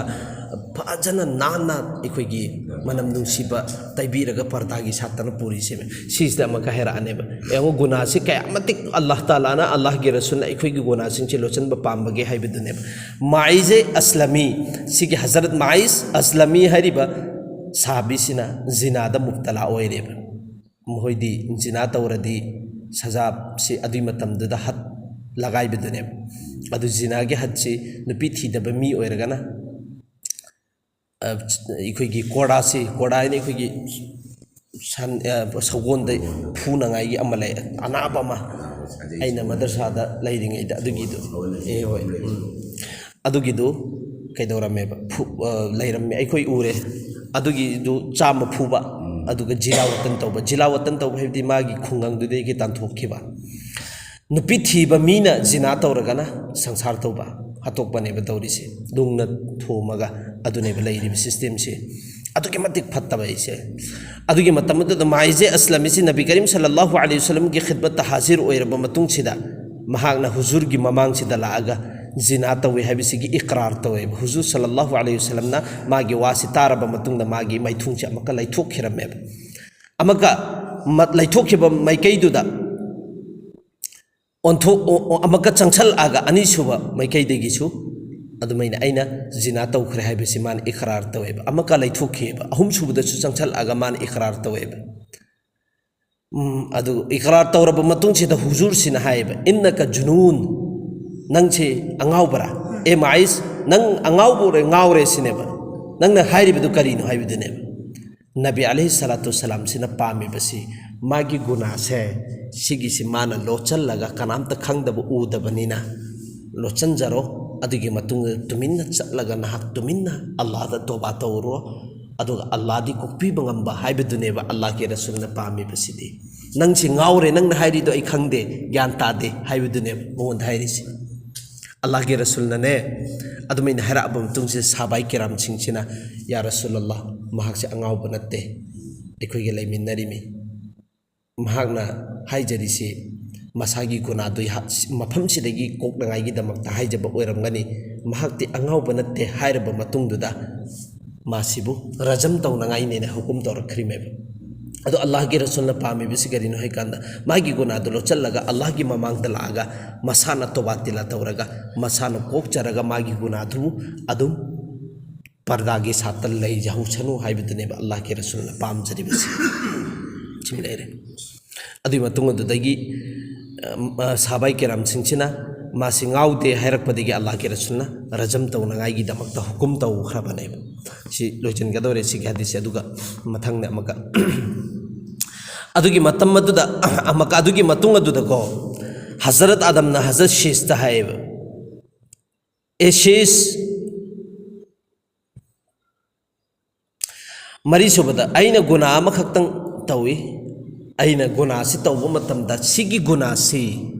ꯐꯖꯅ ꯅꯥꯟꯅ ꯑꯩꯈꯣꯏꯒꯤ ꯃꯅꯝ ꯅꯨꯡꯁꯤꯕ ꯇꯩꯕꯤꯔꯒ ꯄꯔꯗꯥꯒꯤ ꯁꯥꯠꯇꯅ ꯄꯨꯔꯤꯁꯦ꯫ ꯁꯤꯁꯤꯗ ꯑꯃꯨꯛꯀ ꯍꯥꯏꯔꯛꯑꯅꯦꯕ꯫ ꯌꯦꯡꯉꯣ, ꯒꯨꯅꯥꯁꯤ ꯀꯌꯥꯃꯇꯤꯛ ꯑꯜꯂꯥꯍ ꯇꯥꯂꯥꯅ, ꯑꯜꯂꯥꯍꯒꯤ ꯔꯁꯨꯜꯅ ꯑꯩꯈꯣꯏꯒꯤ ꯒꯨꯅꯥꯁꯤꯡꯁꯦ ꯂꯣꯠꯁꯤꯟꯕ ꯄꯥꯝꯕꯒꯦ ꯍꯥꯏꯕꯗꯨꯅꯦꯕ꯫ ꯃꯥꯏꯖꯦ ꯑꯁꯂꯃꯤ, ꯁꯤꯒꯤ ꯍꯖꯔꯠ ꯃꯥꯏꯖ ꯑꯁꯂꯃꯤ ꯍꯥꯏꯔꯤꯕ ꯁꯥꯕꯤꯁꯤꯅ ꯖꯤꯅꯥꯗ ꯃꯨꯕꯇꯂꯥ ꯑꯣꯏꯔꯦꯕ꯫ ꯃꯈꯣꯏꯗꯤ ꯖꯤꯅꯥ ꯇꯧꯔꯗꯤ ꯁꯖꯥꯁꯤ ꯑꯗꯨꯒꯤ ꯃꯇꯝꯗꯨꯗ ꯍꯠ ꯂꯒꯥꯏꯕꯗꯨꯅꯦꯕ꯫ ꯑꯗꯨ ꯖꯤꯅꯥꯒꯤ ꯍꯠꯁꯤ ꯅꯨꯄꯤ ꯊꯤꯗꯕ ꯃꯤ ꯑꯣꯏꯔꯒꯅ, ꯑ, ꯑꯩꯈꯣꯏꯒꯤ ꯀꯣꯔꯥꯁꯤ, ꯀꯣꯔꯥ ꯍꯥꯏꯅ ꯑꯩꯈꯣꯏꯒꯤ ꯁꯟ-, ꯑ, ꯁꯒꯣꯜꯗ ꯐꯨꯅꯉꯥꯏꯒꯤ ꯑꯃ ꯂꯩ, ꯑꯅꯥꯕ ꯑꯃ, ꯑꯩꯅ ꯃꯗꯔꯁꯥꯗ ꯂꯩꯔꯤꯉꯩꯗ ꯑꯗꯨꯒꯤꯗꯨ, ꯑꯦ, ꯍꯣꯏ, ꯎꯝ꯫ ꯑꯗꯨꯒꯤꯗꯨ ꯀꯩꯗꯧꯔꯝꯃꯦꯕ? ꯐꯨ-, ꯑ, ꯂꯩꯔꯝꯃꯦ, ꯑꯩꯈꯣꯏ ꯎꯔꯦ꯫ ꯑꯗꯨꯒꯤꯗꯨ ꯆꯥꯝꯃ ꯐꯨꯕ, ꯑꯗꯨꯒ ꯖꯤꯂꯥ ꯋꯇꯟ ꯇꯧꯕ꯫ ꯖꯤꯂꯥ ꯋꯇꯟ ꯇꯧꯕ ꯍꯥꯏꯕꯗꯤ ꯃꯥꯒꯤ ꯈꯨꯡꯒꯪꯗꯨꯗꯒꯤ ꯇꯥꯟꯊꯣꯛꯈꯤꯕ꯫ ꯅꯨꯄꯤ ꯊꯤꯕ ꯃꯤꯅ ꯖꯤꯅꯥ ꯇꯧꯔꯒꯅ ꯁꯪꯁꯥꯔ ꯇꯧꯕ, ꯍꯥꯠꯇꯣꯛꯄꯅꯦꯕ ꯇꯧꯔꯤꯁꯦ, ꯅꯨꯡꯅ ꯊꯣꯝꯃꯒ꯫ ꯑꯗꯨꯅꯦꯕ ꯂꯩꯔꯤꯕ systemꯁꯦ꯫ ꯑꯗꯨꯛꯀꯤ ꯃꯇꯤꯛ ꯐꯠꯇꯕ ꯑꯩꯁꯦ꯫ ꯑꯗꯨꯒꯤ ꯃꯇꯝ ꯑꯗꯨꯗ ꯃꯥꯏꯖꯦ ꯑꯁꯂꯝ ꯑꯁꯤ ꯅꯕꯤ ꯀꯔꯤꯝ ꯁꯜꯂꯜꯂꯥꯍꯨ ꯑꯂꯩꯍꯤ ꯋꯥꯁꯜꯂꯝꯒꯤ ꯈꯤꯗꯃꯠꯇ ꯍꯥꯖꯤꯔ ꯑꯣꯏꯔꯕ ꯃꯇꯨꯡꯁꯤꯗ, ꯃꯍꯥꯛꯅ ꯍꯨꯖꯨꯔꯒꯤ ꯃꯃꯥꯡꯁꯤꯗ ꯂꯥꯛꯑꯒ ꯖꯤꯅꯥ ꯇꯧꯏ ꯍꯥꯏꯕꯁꯤꯒꯤ ꯏꯀ꯭ꯔꯥꯔ ꯇꯧꯋꯦꯕ꯫ ꯍꯨꯖꯨꯔ ꯁꯜꯂꯜꯂꯥꯍꯨ ꯑꯂꯩꯍꯤ ꯋꯥꯁꯜꯂꯝꯅ ꯃꯥꯒꯤ ꯋꯥꯁꯤ ꯇꯥꯔꯕ ꯃꯇꯨꯡꯗ ꯃꯥꯒꯤ ꯃꯥꯏꯊꯣꯡꯁꯦ ꯑꯃꯨꯛꯀ ꯂꯩꯊꯣꯛꯈꯤꯔꯝꯃꯦꯕ꯫ ꯑꯃꯨꯛꯀ ꯃ-, ꯂꯩꯊꯣꯛꯈꯤꯕ ꯃꯥꯏꯀꯩꯗꯨꯗ ꯑꯣꯟꯊꯣꯛ-, ꯑꯣ-, ꯑꯣ-, ꯑꯃꯨꯛꯀ ꯆꯪꯁꯜꯂꯛꯑꯒ ꯑꯅꯤꯁꯨꯕ ꯃꯥꯏꯀꯩꯗꯒꯤꯁꯨ ꯑꯗꯨꯃꯥꯏꯅ ꯑꯩꯅ ꯖꯤꯅꯥ ꯇꯧꯈ꯭ꯔꯦ ꯍꯥꯏꯕꯁꯤ ꯃꯥꯅ ꯏꯀ꯭ꯔꯥꯔ ꯇꯧꯋꯦꯕ꯫ ꯑꯃꯨꯛꯀ ꯂꯩꯊꯣꯛꯈꯤꯑꯕ꯫ ꯑꯍꯨꯝꯁꯨꯕꯗꯁꯨ ꯆꯪꯁꯜꯂꯛꯑꯒ ꯃꯥꯅ ꯏꯀ꯭ꯔꯥꯔ ꯇꯧꯋꯦꯕ꯫ ꯎꯝ, ꯑꯗꯨ ꯏꯀ꯭ꯔꯥꯔ ꯇꯧꯔꯕ ꯃꯇꯨꯡꯁꯤꯗ ꯍꯨꯖꯨꯔꯁꯤꯅ ꯍꯥꯏꯌꯦꯕ, "ꯏꯟꯅꯀ ꯖꯨꯅꯨꯟ, ꯅꯪꯁꯦ ꯑꯉꯥꯎꯕꯔꯥ? ꯑꯦ ꯃꯥꯏꯁ, ꯅꯪ ꯑꯉꯥꯎꯕꯔꯦ, ꯉꯥꯎꯔꯦ ꯁꯤꯅꯦꯕ꯫ ꯅꯪꯅ ꯍꯥꯏꯔꯤꯕꯗꯨ ꯀꯔꯤꯅꯣ?" ꯍꯥꯏꯕꯗꯨꯅꯦꯕ꯫ ꯅꯕꯤ ꯑꯂꯩꯍꯤ ꯁꯂꯥꯇꯨ ꯁꯂꯥꯝꯁꯤꯅ ꯄꯥꯝꯃꯤꯕꯁꯤ ꯃꯥꯒꯤ ꯒꯨꯅꯥꯁꯦ, ꯁꯤꯒꯤꯁꯤ ꯃꯥꯅ ꯂꯣꯠꯁꯤꯜꯂꯒ ꯀꯅꯥꯝꯇ ꯈꯪꯗꯕ ꯎꯗꯕꯅꯤꯅ ꯂꯣꯠꯁꯤꯟꯖꯔꯣ꯫ ꯑꯗꯨꯒꯤ ꯃꯇꯨꯡꯗ ꯇꯨꯃꯤꯟꯅ ꯆꯠꯂꯒ ꯅꯍꯥꯛ ꯇꯨꯃꯤꯟꯅ ꯑꯜꯂꯥꯍꯗ ꯇꯣꯕꯥ ꯇꯧꯔꯣ꯫ ꯑꯗꯨꯒ ꯑꯜꯂꯥꯍꯗꯤ ꯀꯣꯛꯄꯤꯕ ꯉꯝꯕ ꯍꯥꯏꯕꯗꯨꯅꯦꯕ ꯑꯜꯂꯥꯍꯒꯤ ꯔꯁꯨꯜꯅ ꯄꯥꯝꯃꯤꯕꯁꯤꯗꯤ꯫ "ꯅꯪꯁꯤ ꯉꯥꯎꯔꯦ, ꯅꯪꯅ ꯍꯥꯏꯔꯤꯗꯣ ꯑꯩ ꯈꯪꯗꯦ, ꯒ꯭ꯌꯥꯟ ꯇꯥꯗꯦ" ꯍꯥꯏꯕꯗꯨꯅꯦꯕ ꯃꯉꯣꯟꯗ ꯍꯥꯏꯔꯤꯁꯦ꯫ ꯑꯜꯂꯥꯍꯒꯤ ꯔꯁꯨꯜꯅꯅꯦ ꯑꯗꯨꯃꯥꯏꯅ ꯍꯥꯏꯔꯛꯑꯕ ꯃꯇꯨꯡꯁꯤꯗ ꯁꯥꯕꯥꯏ ꯀꯤꯔꯥꯝꯁꯤꯡꯁꯤꯅ, "ꯌꯥ ꯔꯁꯨꯂꯜꯂꯥꯍ, ꯃꯍꯥꯛꯁꯦ ꯑꯉꯥꯎꯕ ꯅꯠꯇꯦ, ꯑꯩꯈꯣꯏꯒ ꯂꯩꯃꯤꯟꯅꯔꯤꯃꯤ꯫ ꯃꯍꯥꯛꯅ ꯍꯥꯏꯖꯔꯤꯁꯤ ꯃꯁꯥꯒꯤ ꯒꯨꯅꯥꯗꯨ ꯃꯐꯝꯁꯤꯗꯒꯤ ꯀꯣꯛꯅꯉꯥꯏꯒꯤꯗꯃꯛꯇ ꯍꯥꯏꯖꯕ ꯑꯣꯏꯔꯝꯒꯅꯤ꯫ ꯃꯍꯥꯛꯇꯤ ꯑꯉꯥꯎꯕ ꯅꯠꯇꯦ" ꯍꯥꯏꯔꯕ ꯃꯇꯨꯡꯗꯨꯗ ꯃꯥꯁꯤꯕꯨ ꯔꯖꯝ ꯇꯧꯅꯉꯥꯏꯅꯦꯅ ꯍꯨꯀꯨꯝ ꯇꯧꯔꯛꯈ꯭ꯔꯤꯃꯦꯕ꯫ ꯑꯗꯣ ꯑꯜꯂꯥꯍꯒꯤ ꯔꯁꯨꯜꯅ ꯄꯥꯝꯃꯤꯕꯁꯤ ꯀꯔꯤꯅꯣ ꯍꯥꯏꯀꯥꯟꯗ, ꯃꯥꯒꯤ ꯒꯨꯅꯥꯗꯨ ꯂꯣꯠꯁꯤꯜꯂꯒ ꯑꯜꯂꯥꯍꯒꯤ ꯃꯃꯥꯡꯗ ꯂꯥꯛꯑꯒ ꯃꯁꯥꯅ ꯇꯣꯕꯥ ꯇꯤꯂꯥ ꯇꯧꯔꯒ ꯃꯁꯥꯅ ꯀꯣꯛꯆꯔꯒ ꯃꯥꯒꯤ ꯒꯨꯅꯥꯗꯨꯕꯨ ꯑꯗꯨꯝ ꯄꯔꯗꯥꯒꯤ ꯁꯥꯠꯇ ꯂꯩꯖꯍꯧꯁꯅꯨ ꯍꯥꯏꯕꯗꯨꯅꯦꯕ ꯑꯜꯂꯥꯍꯒꯤ ꯔꯁꯨꯜꯅ ꯄꯥꯝꯖꯔꯤꯕꯁꯤ꯫ ꯁꯤꯃ ꯂꯩꯔꯦ꯫ ꯑꯗꯨꯒꯤ ꯃꯇꯨꯡ ꯑꯗꯨꯗꯒꯤ, ꯑ, ꯁꯥꯕꯥꯏ ꯀꯤꯔꯥꯝꯁꯤꯡꯁꯤꯅ ꯃꯥꯁꯤ ꯉꯥꯎꯗꯦ ꯍꯥꯏꯔꯛꯄꯗꯒꯤ ꯑꯜꯂꯥꯍꯒꯤ ꯔꯁꯨꯜꯅ ꯔꯖꯝ ꯇꯧꯅꯉꯥꯏꯒꯤꯗꯃꯛꯇ ꯍꯨꯀꯨꯝ ꯇꯧꯈ꯭ꯔꯕꯅꯦꯕ꯫ ꯁꯤ ꯂꯣꯏꯁꯤꯟꯒꯗꯧꯔꯦ ꯁꯤꯒꯤ ꯍꯗꯤꯁꯁꯦ, ꯑꯗꯨꯒ ꯃꯊꯪꯗ ꯑꯃꯨꯛꯀ꯫ ꯑꯗꯨꯒꯤ ꯃꯇꯝ ꯑꯗꯨꯗ ꯑꯃꯨꯛꯀ, ꯑꯗꯨꯒꯤ ꯃꯇꯨꯡ ꯑꯗꯨꯗꯀꯣ, ꯍꯖꯔꯠ ꯑꯥꯗꯝꯅ ꯍꯖꯔꯠ ꯁꯤꯁꯇ ꯍꯥꯏꯌꯦꯕ, "ꯑꯦ ꯁꯤꯁ, ꯃꯔꯤꯁꯨꯕꯗ ꯑꯩꯅ ꯒꯨꯅꯥ ꯑꯃꯈꯛꯇꯪ ꯇꯧꯏ꯫ ꯑꯩꯅ ꯒꯨꯅꯥꯁꯤ ꯇꯧꯕ ꯃꯇꯝꯗ ꯁꯤꯒꯤ ꯒꯨꯅꯥꯁꯤ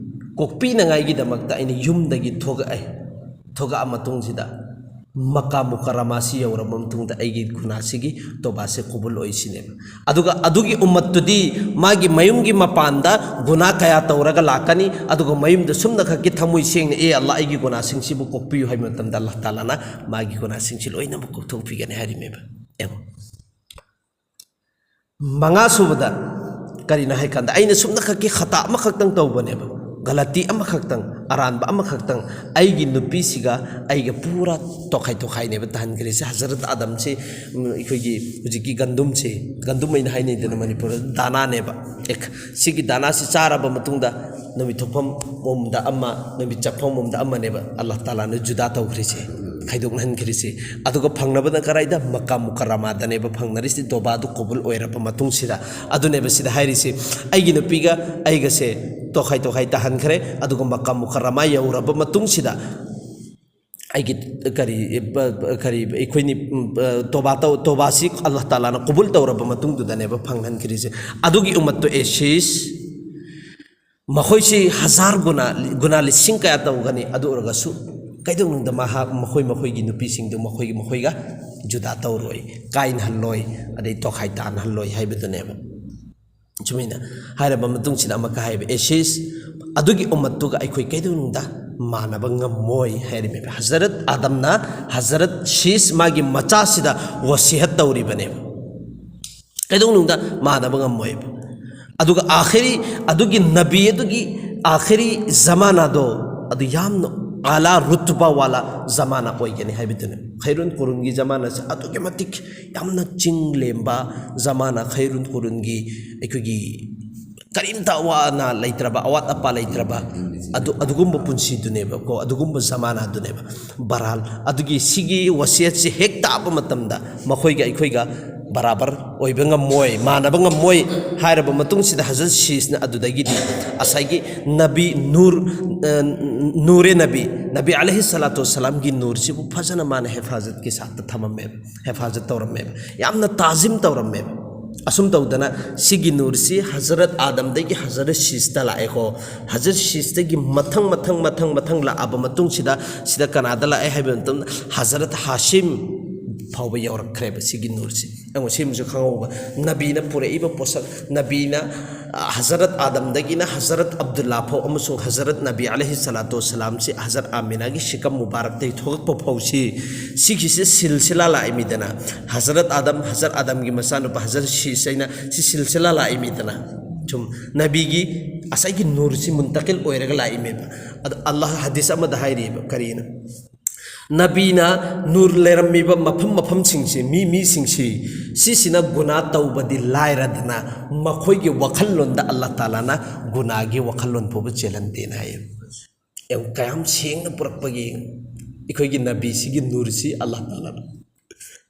ꯀꯣꯛꯄꯤꯅꯉꯥꯏꯒꯤꯗꯃꯛꯇ ꯑꯩꯅ ꯌꯨꯝꯗꯒꯤ ꯊꯣꯛꯂꯛꯑꯦ꯫ ꯊꯣꯛꯂꯛꯑ ꯃꯇꯨꯡꯁꯤꯗ ꯃꯀꯥ ꯃꯨꯀꯔꯔꯃꯥꯁꯤ ꯌꯧꯔꯕ ꯃꯇꯨꯡꯗ ꯑꯩꯒꯤ ꯒꯨꯅꯥꯁꯤꯒꯤ ꯇꯣꯕꯥꯁꯦ ꯀꯨꯕꯨꯜ ꯑꯣꯏꯁꯤꯅꯦꯕ꯫ ꯑꯗꯨꯒ ꯑꯗꯨꯒꯤ ꯎꯝꯃꯠꯇꯨꯗꯤ ꯃꯥꯒꯤ ꯃꯌꯨꯝꯒꯤ ꯃꯄꯥꯟꯗ ꯒꯨꯅꯥ ꯀꯌꯥ ꯇꯧꯔꯒ ꯂꯥꯛꯀꯅꯤ, ꯑꯗꯨꯒ ꯃꯌꯨꯝꯗ ꯁꯨꯝꯅ ꯈꯛꯀꯤ ꯊꯃꯣꯏ ꯁꯦꯡꯅ, "ꯑꯦ ꯑꯜꯂꯥ, ꯑꯩꯒꯤ ꯒꯨꯅꯥꯁꯤꯡꯁꯤꯕꯨ ꯀꯣꯛꯄꯤꯌꯨ" ꯍꯥꯏꯕ ꯃꯇꯝꯗ ꯑꯜꯂꯥꯍ ꯇꯥꯂꯥꯅ ꯃꯥꯒꯤ ꯒꯨꯅꯥꯁꯤꯡꯁꯤ ꯂꯣꯏꯅꯃꯛ ꯀꯣꯛꯊꯣꯛꯄꯤꯒꯅꯤ ꯍꯥꯏꯔꯤꯃꯦꯕ꯫ ꯌꯦꯡꯉꯣ꯫ ꯃꯉꯥ ꯁꯨꯕꯗ ꯀꯔꯤꯅꯣ ꯍꯥꯏ ꯀꯥꯟꯗ, ꯑꯩꯅ ꯁꯨꯝꯅ ꯈꯛꯀꯤ ꯈꯇꯥ ꯑꯃꯈꯛꯇꯪ ꯇꯧꯕꯅꯦꯕ, ꯒꯂꯇꯤ ꯑꯃꯈꯛꯇꯪ, ꯑꯔꯥꯟꯕ ꯑꯃꯈꯛꯇꯪ, ꯑꯩꯒꯤ ꯅꯨꯄꯤꯁꯤꯒ ꯑꯩꯒ ꯄꯨꯔꯥ ꯇꯣꯈꯥꯏ ꯇꯣꯈꯥꯏꯅꯦꯕ ꯇꯥꯍꯟꯈ꯭ꯔꯤꯁꯦ꯫ ꯍꯖꯔꯠ ꯑꯥꯗꯝꯁꯤ, ꯎꯝ, ꯑꯩꯈꯣꯏꯒꯤ ꯍꯧꯖꯤꯛꯀꯤ ꯒꯟꯗꯨꯝꯁꯦ, ꯒꯟꯗꯨꯝ ꯑꯩꯅ ꯍꯥꯏꯅꯩꯗꯅ ꯃꯅꯤꯄꯨꯔꯗ, ꯗꯥꯅꯥꯅꯦꯕ꯫ ꯑꯦ, ꯁꯤꯒꯤ ꯗꯥꯅꯥꯁꯤ ꯆꯥꯔꯕ ꯃꯇꯨꯡꯗ ꯅꯨꯃꯤꯠ ꯊꯣꯛꯐꯝ ꯃꯣꯝꯗ ꯑꯃ, ꯅꯨꯃꯤꯠ ꯆꯞꯐꯝ ꯃꯣꯝꯗ ꯑꯃꯅꯦꯕ ꯑꯜꯂꯥꯍ ꯇꯥꯂꯥꯅ ꯖꯨꯗꯥ ꯇꯧꯈ꯭ꯔꯤꯁꯦ, ꯈꯥꯏꯗꯣꯛꯅꯍꯟꯈ꯭ꯔꯤꯁꯦ꯫ ꯑꯗꯨꯒ ꯐꯪꯅꯕꯅ ꯀꯔꯥꯏꯗ? ꯃꯀꯥ ꯃꯨꯀꯔꯔꯃꯥꯗꯅꯦꯕ ꯐꯪꯅꯔꯤꯁꯤ, ꯇꯣꯕꯥꯗꯨ ꯀꯨꯕꯨꯜ ꯑꯣꯏꯔꯕ ꯃꯇꯨꯡꯁꯤꯗ꯫ ꯑꯗꯨꯅꯦꯕ ꯁꯤꯗ ꯍꯥꯏꯔꯤꯁꯤ, "ꯑꯩꯒꯤ ꯅꯨꯄꯤꯒ ꯑꯩꯒꯁꯦ ꯇꯣꯈꯥꯏ ꯇꯣꯈꯥꯏ ꯇꯥꯍꯟꯈ꯭ꯔꯦ, ꯑꯗꯨꯒ ꯃꯀꯥ ꯃꯨꯀꯔꯔꯃꯥ ꯌꯧꯔꯕ ꯃꯇꯨꯡꯁꯤꯗ ꯑꯩꯒꯤ ꯀꯔꯤ, ꯀꯔꯤ, ꯑꯩꯈꯣꯏꯅꯤ, ꯎꯝ, ꯇꯣꯕꯥ ꯇꯧ-, ꯇꯣꯕꯥꯁꯤ ꯑꯜꯂꯥꯍ ꯇꯥꯂꯥꯅ ꯀꯨꯕꯨꯜ ꯇꯧꯔꯕ ꯃꯇꯨꯡꯗꯨꯗꯅꯦꯕ ꯐꯪꯍꯟꯈ꯭ꯔꯤꯁꯦ"꯫ ꯑꯗꯨꯒꯤ ꯎꯝꯃꯠꯇꯨ ꯑꯦꯁꯤꯁ, ꯃꯈꯣꯏꯁꯤ ꯍꯖꯥꯔ ꯒꯨꯅꯥ, ꯒꯨꯅꯥ ꯂꯤꯁꯤꯡ ꯀꯌꯥ ꯇꯧꯒꯅꯤ, ꯑꯗꯨ ꯑꯣꯏꯔꯒꯁꯨ ꯀꯩꯗꯧꯅꯨꯡꯗ ꯃꯍꯥꯛ, ꯃꯈꯣꯏ ꯃꯈꯣꯏꯒꯤ ꯅꯨꯄꯤꯁꯤꯡꯗꯨ ꯃꯈꯣꯏꯒꯤ ꯃꯈꯣꯏꯒ ꯖꯨꯗꯥ ꯇꯧꯔꯣꯏ, ꯀꯥꯏꯅꯍꯜꯂꯣꯏ, ꯑꯗꯩ ꯇꯣꯈꯥꯏ ꯇꯥꯅꯍꯜꯂꯣꯏ ꯍꯥꯏꯕꯗꯨꯅꯦꯕ꯫ ꯁꯨꯃꯥꯏꯅ ꯍꯥꯏꯔꯕ ꯃꯇꯨꯡꯁꯤꯗ ꯑꯃꯨꯛꯀ ꯍꯥꯏꯕ, "ꯑꯦꯁꯤꯁ, ꯑꯗꯨꯒꯤ ꯎꯝꯃꯠꯇꯨꯒ ꯑꯩꯈꯣꯏ ꯀꯩꯗꯧꯅꯨꯡꯗ ꯃꯥꯟꯅꯕ ꯉꯝꯃꯣꯏ" ꯍꯥꯏꯔꯤꯃꯦꯕ꯫ ꯍꯖꯔꯠ ꯑꯥꯗꯝꯅ ꯍꯖꯔꯠ ꯁꯤꯁ, ꯃꯥꯒꯤ ꯃꯆꯥꯁꯤꯗ ꯋꯁꯤꯍꯠ ꯇꯧꯔꯤꯕꯅꯦꯕ, ꯀꯩꯗꯧꯅꯨꯡꯗ ꯃꯥꯟꯅꯕ ꯉꯝꯃꯣꯏꯕ꯫ ꯑꯗꯨꯒ ꯑꯥꯈꯤꯔꯤ, ꯑꯗꯨꯒꯤ ꯅꯕꯤ ꯑꯗꯨꯒꯤ ꯑꯥꯈꯤꯔꯤ ꯖꯃꯥꯅꯥꯗꯣ, ꯑꯗꯨ ꯌꯥꯝꯅ ꯑꯥꯂꯥ ꯔꯨꯇꯕꯥ ꯋꯥꯂꯥ ꯖꯃꯥꯅꯥ ꯑꯣꯏꯒꯅꯤ ꯍꯥꯏꯕꯗꯨꯅꯦ꯫ ꯈꯩꯔꯨꯟ ꯀꯨꯔꯨꯟꯒꯤ ꯖꯃꯥꯅꯥꯁꯦ ꯑꯗꯨꯛꯀꯤ ꯃꯇꯤꯛ ꯌꯥꯝꯅ ꯆꯤꯡ ꯂꯦꯝꯕ ꯖꯃꯥꯅꯥ, ꯈꯩꯔꯨꯟ ꯀꯨꯔꯨꯟꯒꯤ ꯑꯩꯈꯣꯏꯒꯤ ꯀꯔꯤꯝꯇ ꯑꯋꯥ ꯑꯅꯥ ꯂꯩꯇ꯭ꯔꯕ, ꯑꯋꯥꯠ ꯑꯄꯥ ꯂꯩꯇ꯭ꯔꯕ, ꯑꯗꯨ, ꯑꯗꯨꯒꯨꯝꯕ ꯄꯨꯟꯁꯤꯗꯨꯅꯦꯕꯀꯣ, ꯑꯗꯨꯒꯨꯝꯕ ꯖꯃꯥꯅꯥꯗꯨꯅꯦꯕ꯫ ꯕꯍꯔꯍꯥꯜ, ꯑꯗꯨꯒꯤ ꯁꯤꯒꯤ ꯋꯁꯤꯌꯠꯁꯤ ꯍꯦꯛ ꯇꯥꯕ ꯃꯇꯝꯗ ꯃꯈꯣꯏꯒ ꯑꯩꯈꯣꯏꯒ ꯕꯔꯥꯕꯔ ꯑꯣꯏꯕ ꯉꯝꯃꯣꯏ, ꯃꯥꯟꯅꯕ ꯉꯝꯃꯣꯏ ꯍꯥꯏꯔꯕ ꯃꯇꯨꯡꯁꯤꯗ ꯍꯖꯔꯠ ꯁꯤꯁꯅ ꯑꯗꯨꯗꯒꯤꯗꯤ ꯉꯁꯥꯏꯒꯤ ꯅꯕꯤ ꯅꯨꯔ, ꯑ, ꯅꯨꯔꯦ ꯅꯕꯤ, ꯅꯕꯤ ꯑꯂꯩꯍꯤ ꯁꯂꯥꯇꯨ ꯋꯁꯁꯂꯥꯝꯒꯤ ꯅꯨꯔꯁꯤꯕꯨ ꯐꯖꯅ ꯃꯥꯅ ꯍꯦꯐꯥꯖꯠꯀꯤ ꯁꯥꯠꯇ ꯊꯝꯃꯝꯃꯦꯕ, ꯍꯦꯐꯥꯖꯠ ꯇꯧꯔꯝꯃꯦꯕ, ꯌꯥꯝꯅ ꯇꯥꯖꯤꯝ ꯇꯧꯔꯝꯃꯦꯕ꯫ ꯑꯁꯨꯝ ꯇꯧꯗꯅ ꯁꯤꯒꯤ ꯅꯨꯔꯁꯤ ꯍꯖꯔꯠ ꯑꯥꯗꯝꯗꯒꯤ ꯍꯖꯔꯠ ꯁꯤꯁꯇ ꯂꯥꯛꯑꯦꯀꯣ꯫ ꯍꯖꯔꯠ ꯁꯤꯁꯇꯒꯤ ꯃꯊꯪ ꯃꯊꯪ ꯃꯊꯪ ꯃꯊꯪ ꯂꯥꯛꯑꯕ ꯃꯇꯨꯡꯁꯤꯗ, ꯁꯤꯗ ꯀꯅꯥꯗ ꯂꯥꯛꯑꯦ ꯍꯥꯏꯕ ꯃꯇꯝꯗ, ꯍꯖꯔꯠ ꯍꯥꯁꯤꯝ ꯐꯥꯎꯕ ꯌꯧꯔꯛꯈ꯭ꯔꯦꯕ ꯁꯤꯒꯤ ꯅꯨꯔꯁꯤ꯫ ꯑꯃꯨꯛ ꯁꯤꯃꯁꯨ ꯈꯪꯍꯧꯕ, ꯅꯕꯤꯅ ꯄꯨꯔꯛꯏꯕ ꯄꯣꯠꯁꯛ, ꯅꯕꯤꯅ, ꯑ, ꯍꯖꯔꯠ ꯑꯥꯗꯝꯗꯒꯤꯅ ꯍꯖꯔꯠ ꯑꯕꯗꯨꯜꯂꯥ ꯐꯥꯎ ꯑꯃꯁꯨꯡ ꯍꯖꯔꯠ ꯅꯕꯤ ꯑꯂꯩꯍꯤ ꯁꯂꯥꯇꯨ ꯋꯁꯁꯂꯥꯝꯁꯤ ꯍꯖꯔꯠ ꯑꯥꯃꯤꯅꯥꯒꯤ ꯁꯤꯀꯝ ꯃꯨꯕꯥꯔꯛꯇꯒꯤ ꯊꯣꯛꯂꯛꯄ ꯐꯥꯎꯁꯤ, ꯁꯤꯒꯤꯁꯤ ꯁꯤꯜꯁꯤꯂꯥ ꯂꯥꯛꯏꯃꯤꯗꯅ꯫ ꯍꯖꯔꯠ ꯑꯥꯗꯝ, ꯍꯖꯔꯠ ꯑꯥꯗꯝꯒꯤ ꯃꯆꯥꯅꯨꯄꯥ ꯍꯖꯔꯠ ꯁꯤꯁ ꯍꯥꯏꯅ ꯁꯤ ꯁꯤꯜꯁꯤꯂꯥ ꯂꯥꯛꯏꯃꯤꯗꯅ꯫ ꯁꯨꯝ ꯅꯕꯤꯒꯤ ꯉꯁꯥꯏꯒꯤ ꯅꯨꯔꯁꯤ ꯃꯨꯟꯇꯀꯤꯜ ꯑꯣꯏꯔꯒ ꯂꯥꯛꯏꯃꯦꯕ꯫ ꯑꯗꯣ ꯑꯜꯂꯥꯍ ꯍꯗꯤꯁ ꯑꯃꯗ ꯍꯥꯏꯔꯤꯑꯕ, ꯀꯔꯤꯅ? ꯅꯕꯤꯅ ꯅꯨꯔ ꯂꯩꯔꯝꯃꯤꯕ ꯃꯐꯝ ꯃꯐꯝꯁꯤꯡꯁꯤ, ꯃꯤ ꯃꯤꯁꯤꯡꯁꯤ, ꯁꯤꯁꯤꯅ ꯒꯨꯅꯥ ꯇꯧꯕꯗꯤ ꯂꯥꯏꯔꯗꯅ ꯃꯈꯣꯏꯒꯤ ꯋꯥꯈꯜꯂꯣꯟꯗ ꯑꯜꯂꯥꯍ ꯇꯥꯂꯥꯅ ꯒꯨꯅꯥꯒꯤ ꯋꯥꯈꯜꯂꯣꯟ ꯐꯥꯎꯕ ꯆꯦꯜꯍꯟꯗꯦꯅ ꯍꯥꯏꯌꯦ꯫ ꯌꯦꯡꯉꯨ, ꯀꯌꯥꯝ ꯁꯦꯡꯅ ꯄꯨꯔꯛꯄꯒꯤ ꯑꯩꯈꯣꯏꯒꯤ ꯅꯕꯤꯁꯤꯒꯤ ꯅꯨꯔꯁꯤ ꯑꯜꯂꯥꯍ ꯇꯥꯂꯥꯅ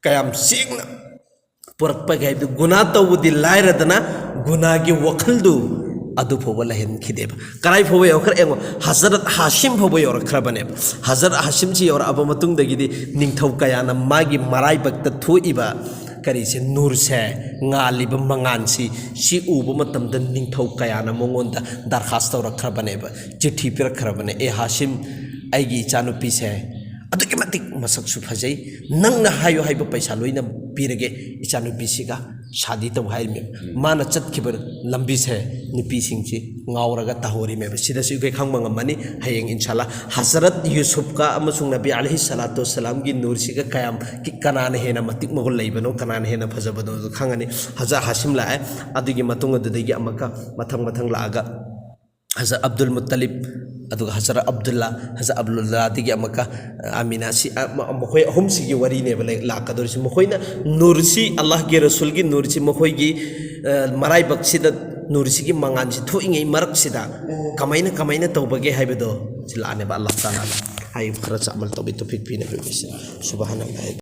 ꯀꯌꯥꯝ ꯁꯦꯡꯅ ꯄꯨꯔꯛꯄꯒꯤ ꯍꯥꯏꯕꯗꯤ ꯒꯨꯅꯥ ꯇꯧꯕꯗꯤ ꯂꯥꯏꯔꯗꯅ ꯒꯨꯅꯥꯒꯤ ꯋꯥꯈꯜꯗꯨ ꯑꯗꯨ ꯐꯥꯎꯕ ꯂꯩꯍꯟꯈꯤꯗꯦꯕ꯫ ꯀꯔꯥꯏ ꯐꯥꯎꯕ ꯌꯧꯔꯛꯈ꯭ꯔꯦ ꯌꯦꯡꯉꯣ, ꯍꯖꯔꯠ ꯍꯥꯁꯤꯝ ꯐꯥꯎꯕ ꯌꯧꯔꯛꯈ꯭ꯔꯕꯅꯦꯕ꯫ ꯍꯖꯔꯠ ꯍꯥꯁꯤꯝꯁꯤ ꯌꯧꯔꯛꯑꯕ ꯃꯇꯨꯡꯗꯒꯤꯗꯤ ꯅꯤꯡꯊꯧ ꯀꯌꯥꯅ ꯃꯥꯒꯤ ꯃꯔꯥꯏꯕꯛꯇ ꯊꯣꯛꯏꯕ ꯀꯔꯤꯁꯦ, ꯅꯨꯔꯁꯦ, ꯉꯥꯜꯂꯤꯕ ꯃꯉꯥꯟꯁꯤ, ꯁꯤ ꯎꯕ ꯃꯇꯝꯗ ꯅꯤꯡꯊꯧ ꯀꯌꯥꯅ ꯃꯉꯣꯟꯗ ꯗꯔꯈꯥꯁ ꯇꯧꯔꯛꯈ꯭ꯔꯕꯅꯦꯕ, ꯆꯤꯊꯤ ꯄꯤꯔꯛꯈ꯭ꯔꯕꯅꯦ, "ꯑꯦ ꯍꯥꯁꯤꯝ, ꯑꯩꯒꯤ ꯏꯆꯥꯅꯨꯄꯤꯁꯦ ꯑꯗꯨꯛꯀꯤ ꯃꯇꯤꯛ ꯃꯁꯛꯁꯨ ꯐꯖꯩ, ꯅꯪꯅ ꯍꯥꯏꯌꯨ ꯍꯥꯏꯕ ꯄꯩꯁꯥ ꯂꯣꯏꯅ ꯄꯤꯔꯒꯦ, ꯏꯆꯥꯅꯨꯄꯤꯁꯤꯒ ꯁꯥꯗꯤ ꯇꯧ" ꯍꯥꯏꯔꯤꯃꯦꯕ꯫ ꯃꯥꯅ ꯆꯠꯈꯤꯕ ꯂꯝꯕꯤꯁꯦ ꯅꯨꯄꯤꯁꯤꯡꯁꯤ ꯉꯥꯎꯔꯒ ꯇꯥꯍꯧꯔꯤꯃꯦꯕ꯫ ꯁꯤꯗꯁꯨ ꯑꯩꯈꯣꯏ ꯈꯪꯕ ꯉꯝꯃꯅꯤ ꯍꯌꯦꯡ ꯏꯟꯁꯥꯜꯂꯥ꯫ ꯍꯖꯔꯠ ꯌꯨꯁꯨꯐꯀ ꯑꯃꯁꯨꯡ ꯅꯕꯤ ꯑꯂꯩꯍꯤ ꯁꯂꯥꯇꯨ ꯋꯁꯁꯂꯥꯝꯒꯤ ꯅꯨꯔꯁꯤꯒ ꯀꯌꯥꯝ, ꯀꯅꯥꯅ ꯍꯦꯟꯅ ꯃꯇꯤꯛ ꯃꯒꯨꯟ ꯂꯩꯕꯅꯣ, ꯀꯅꯥꯅ ꯍꯦꯟꯅ ꯐꯖꯕꯅꯣ ꯑꯗꯨ ꯈꯪꯉꯅꯤ꯫ ꯍꯖꯔꯠ ꯍꯥꯁꯤꯝ ꯂꯥꯛꯑꯦ, ꯑꯗꯨꯒꯤ ꯃꯇꯨꯡ ꯑꯗꯨꯗꯒꯤ ꯑꯃꯨꯛꯀ ꯃꯊꯪ ꯃꯊꯪ ꯂꯥꯛꯑꯒ ꯍꯖꯔꯠ ꯑꯕꯗꯨꯜ ꯃꯨꯠꯇꯂꯤꯕ, ꯑꯗꯨꯒ ꯍꯖꯔꯠ ꯑꯕꯗꯨꯜꯂꯥ, ꯍꯖꯔꯠ ꯑꯕꯗꯨꯜꯂꯥꯗꯒꯤ ꯑꯃꯨꯛꯀ ꯑꯃꯤꯅꯥ, ꯁꯤ, ꯑ, ꯃ-, ꯃꯈꯣꯏ ꯑꯍꯨꯝꯁꯤꯒꯤ ꯋꯥꯔꯤꯅꯦꯕ ꯂꯩ-, ꯂꯥꯛꯀꯗꯧꯔꯤꯁꯤ꯫ ꯃꯈꯣꯏꯅ ꯅꯨꯔꯁꯤ, ꯑꯜꯂꯥꯍꯒꯤ ꯔꯁꯨꯜꯒꯤ ꯅꯨꯔꯁꯤ ꯃꯈꯣꯏꯒꯤ, ꯑ, ꯃꯔꯥꯏꯕꯛꯁꯤꯗ ꯅꯨꯔꯁꯤꯒꯤ ꯃꯉꯥꯟꯁꯤ ꯊꯣꯛꯏꯉꯩ ꯃꯔꯛꯁꯤꯗ ꯀꯃꯥꯏꯅ, ꯀꯃꯥꯏꯅ ꯇꯧꯕꯒꯦ ꯍꯥꯏꯕꯗꯣ ꯁꯤ ꯂꯥꯛꯑꯅꯦꯕ꯫ ꯑꯜꯂꯥꯍ ꯇꯥꯂꯥꯅ ꯍꯥꯏ ꯈꯔ ꯆꯥꯃꯜ ꯇꯧꯕꯤ ꯇꯣꯐꯤꯛ ꯄꯤꯅꯕꯤ ꯑꯣꯏꯁꯤꯅ꯫ ꯁꯨꯕꯍꯥꯅꯜꯂꯥꯍꯤ꯫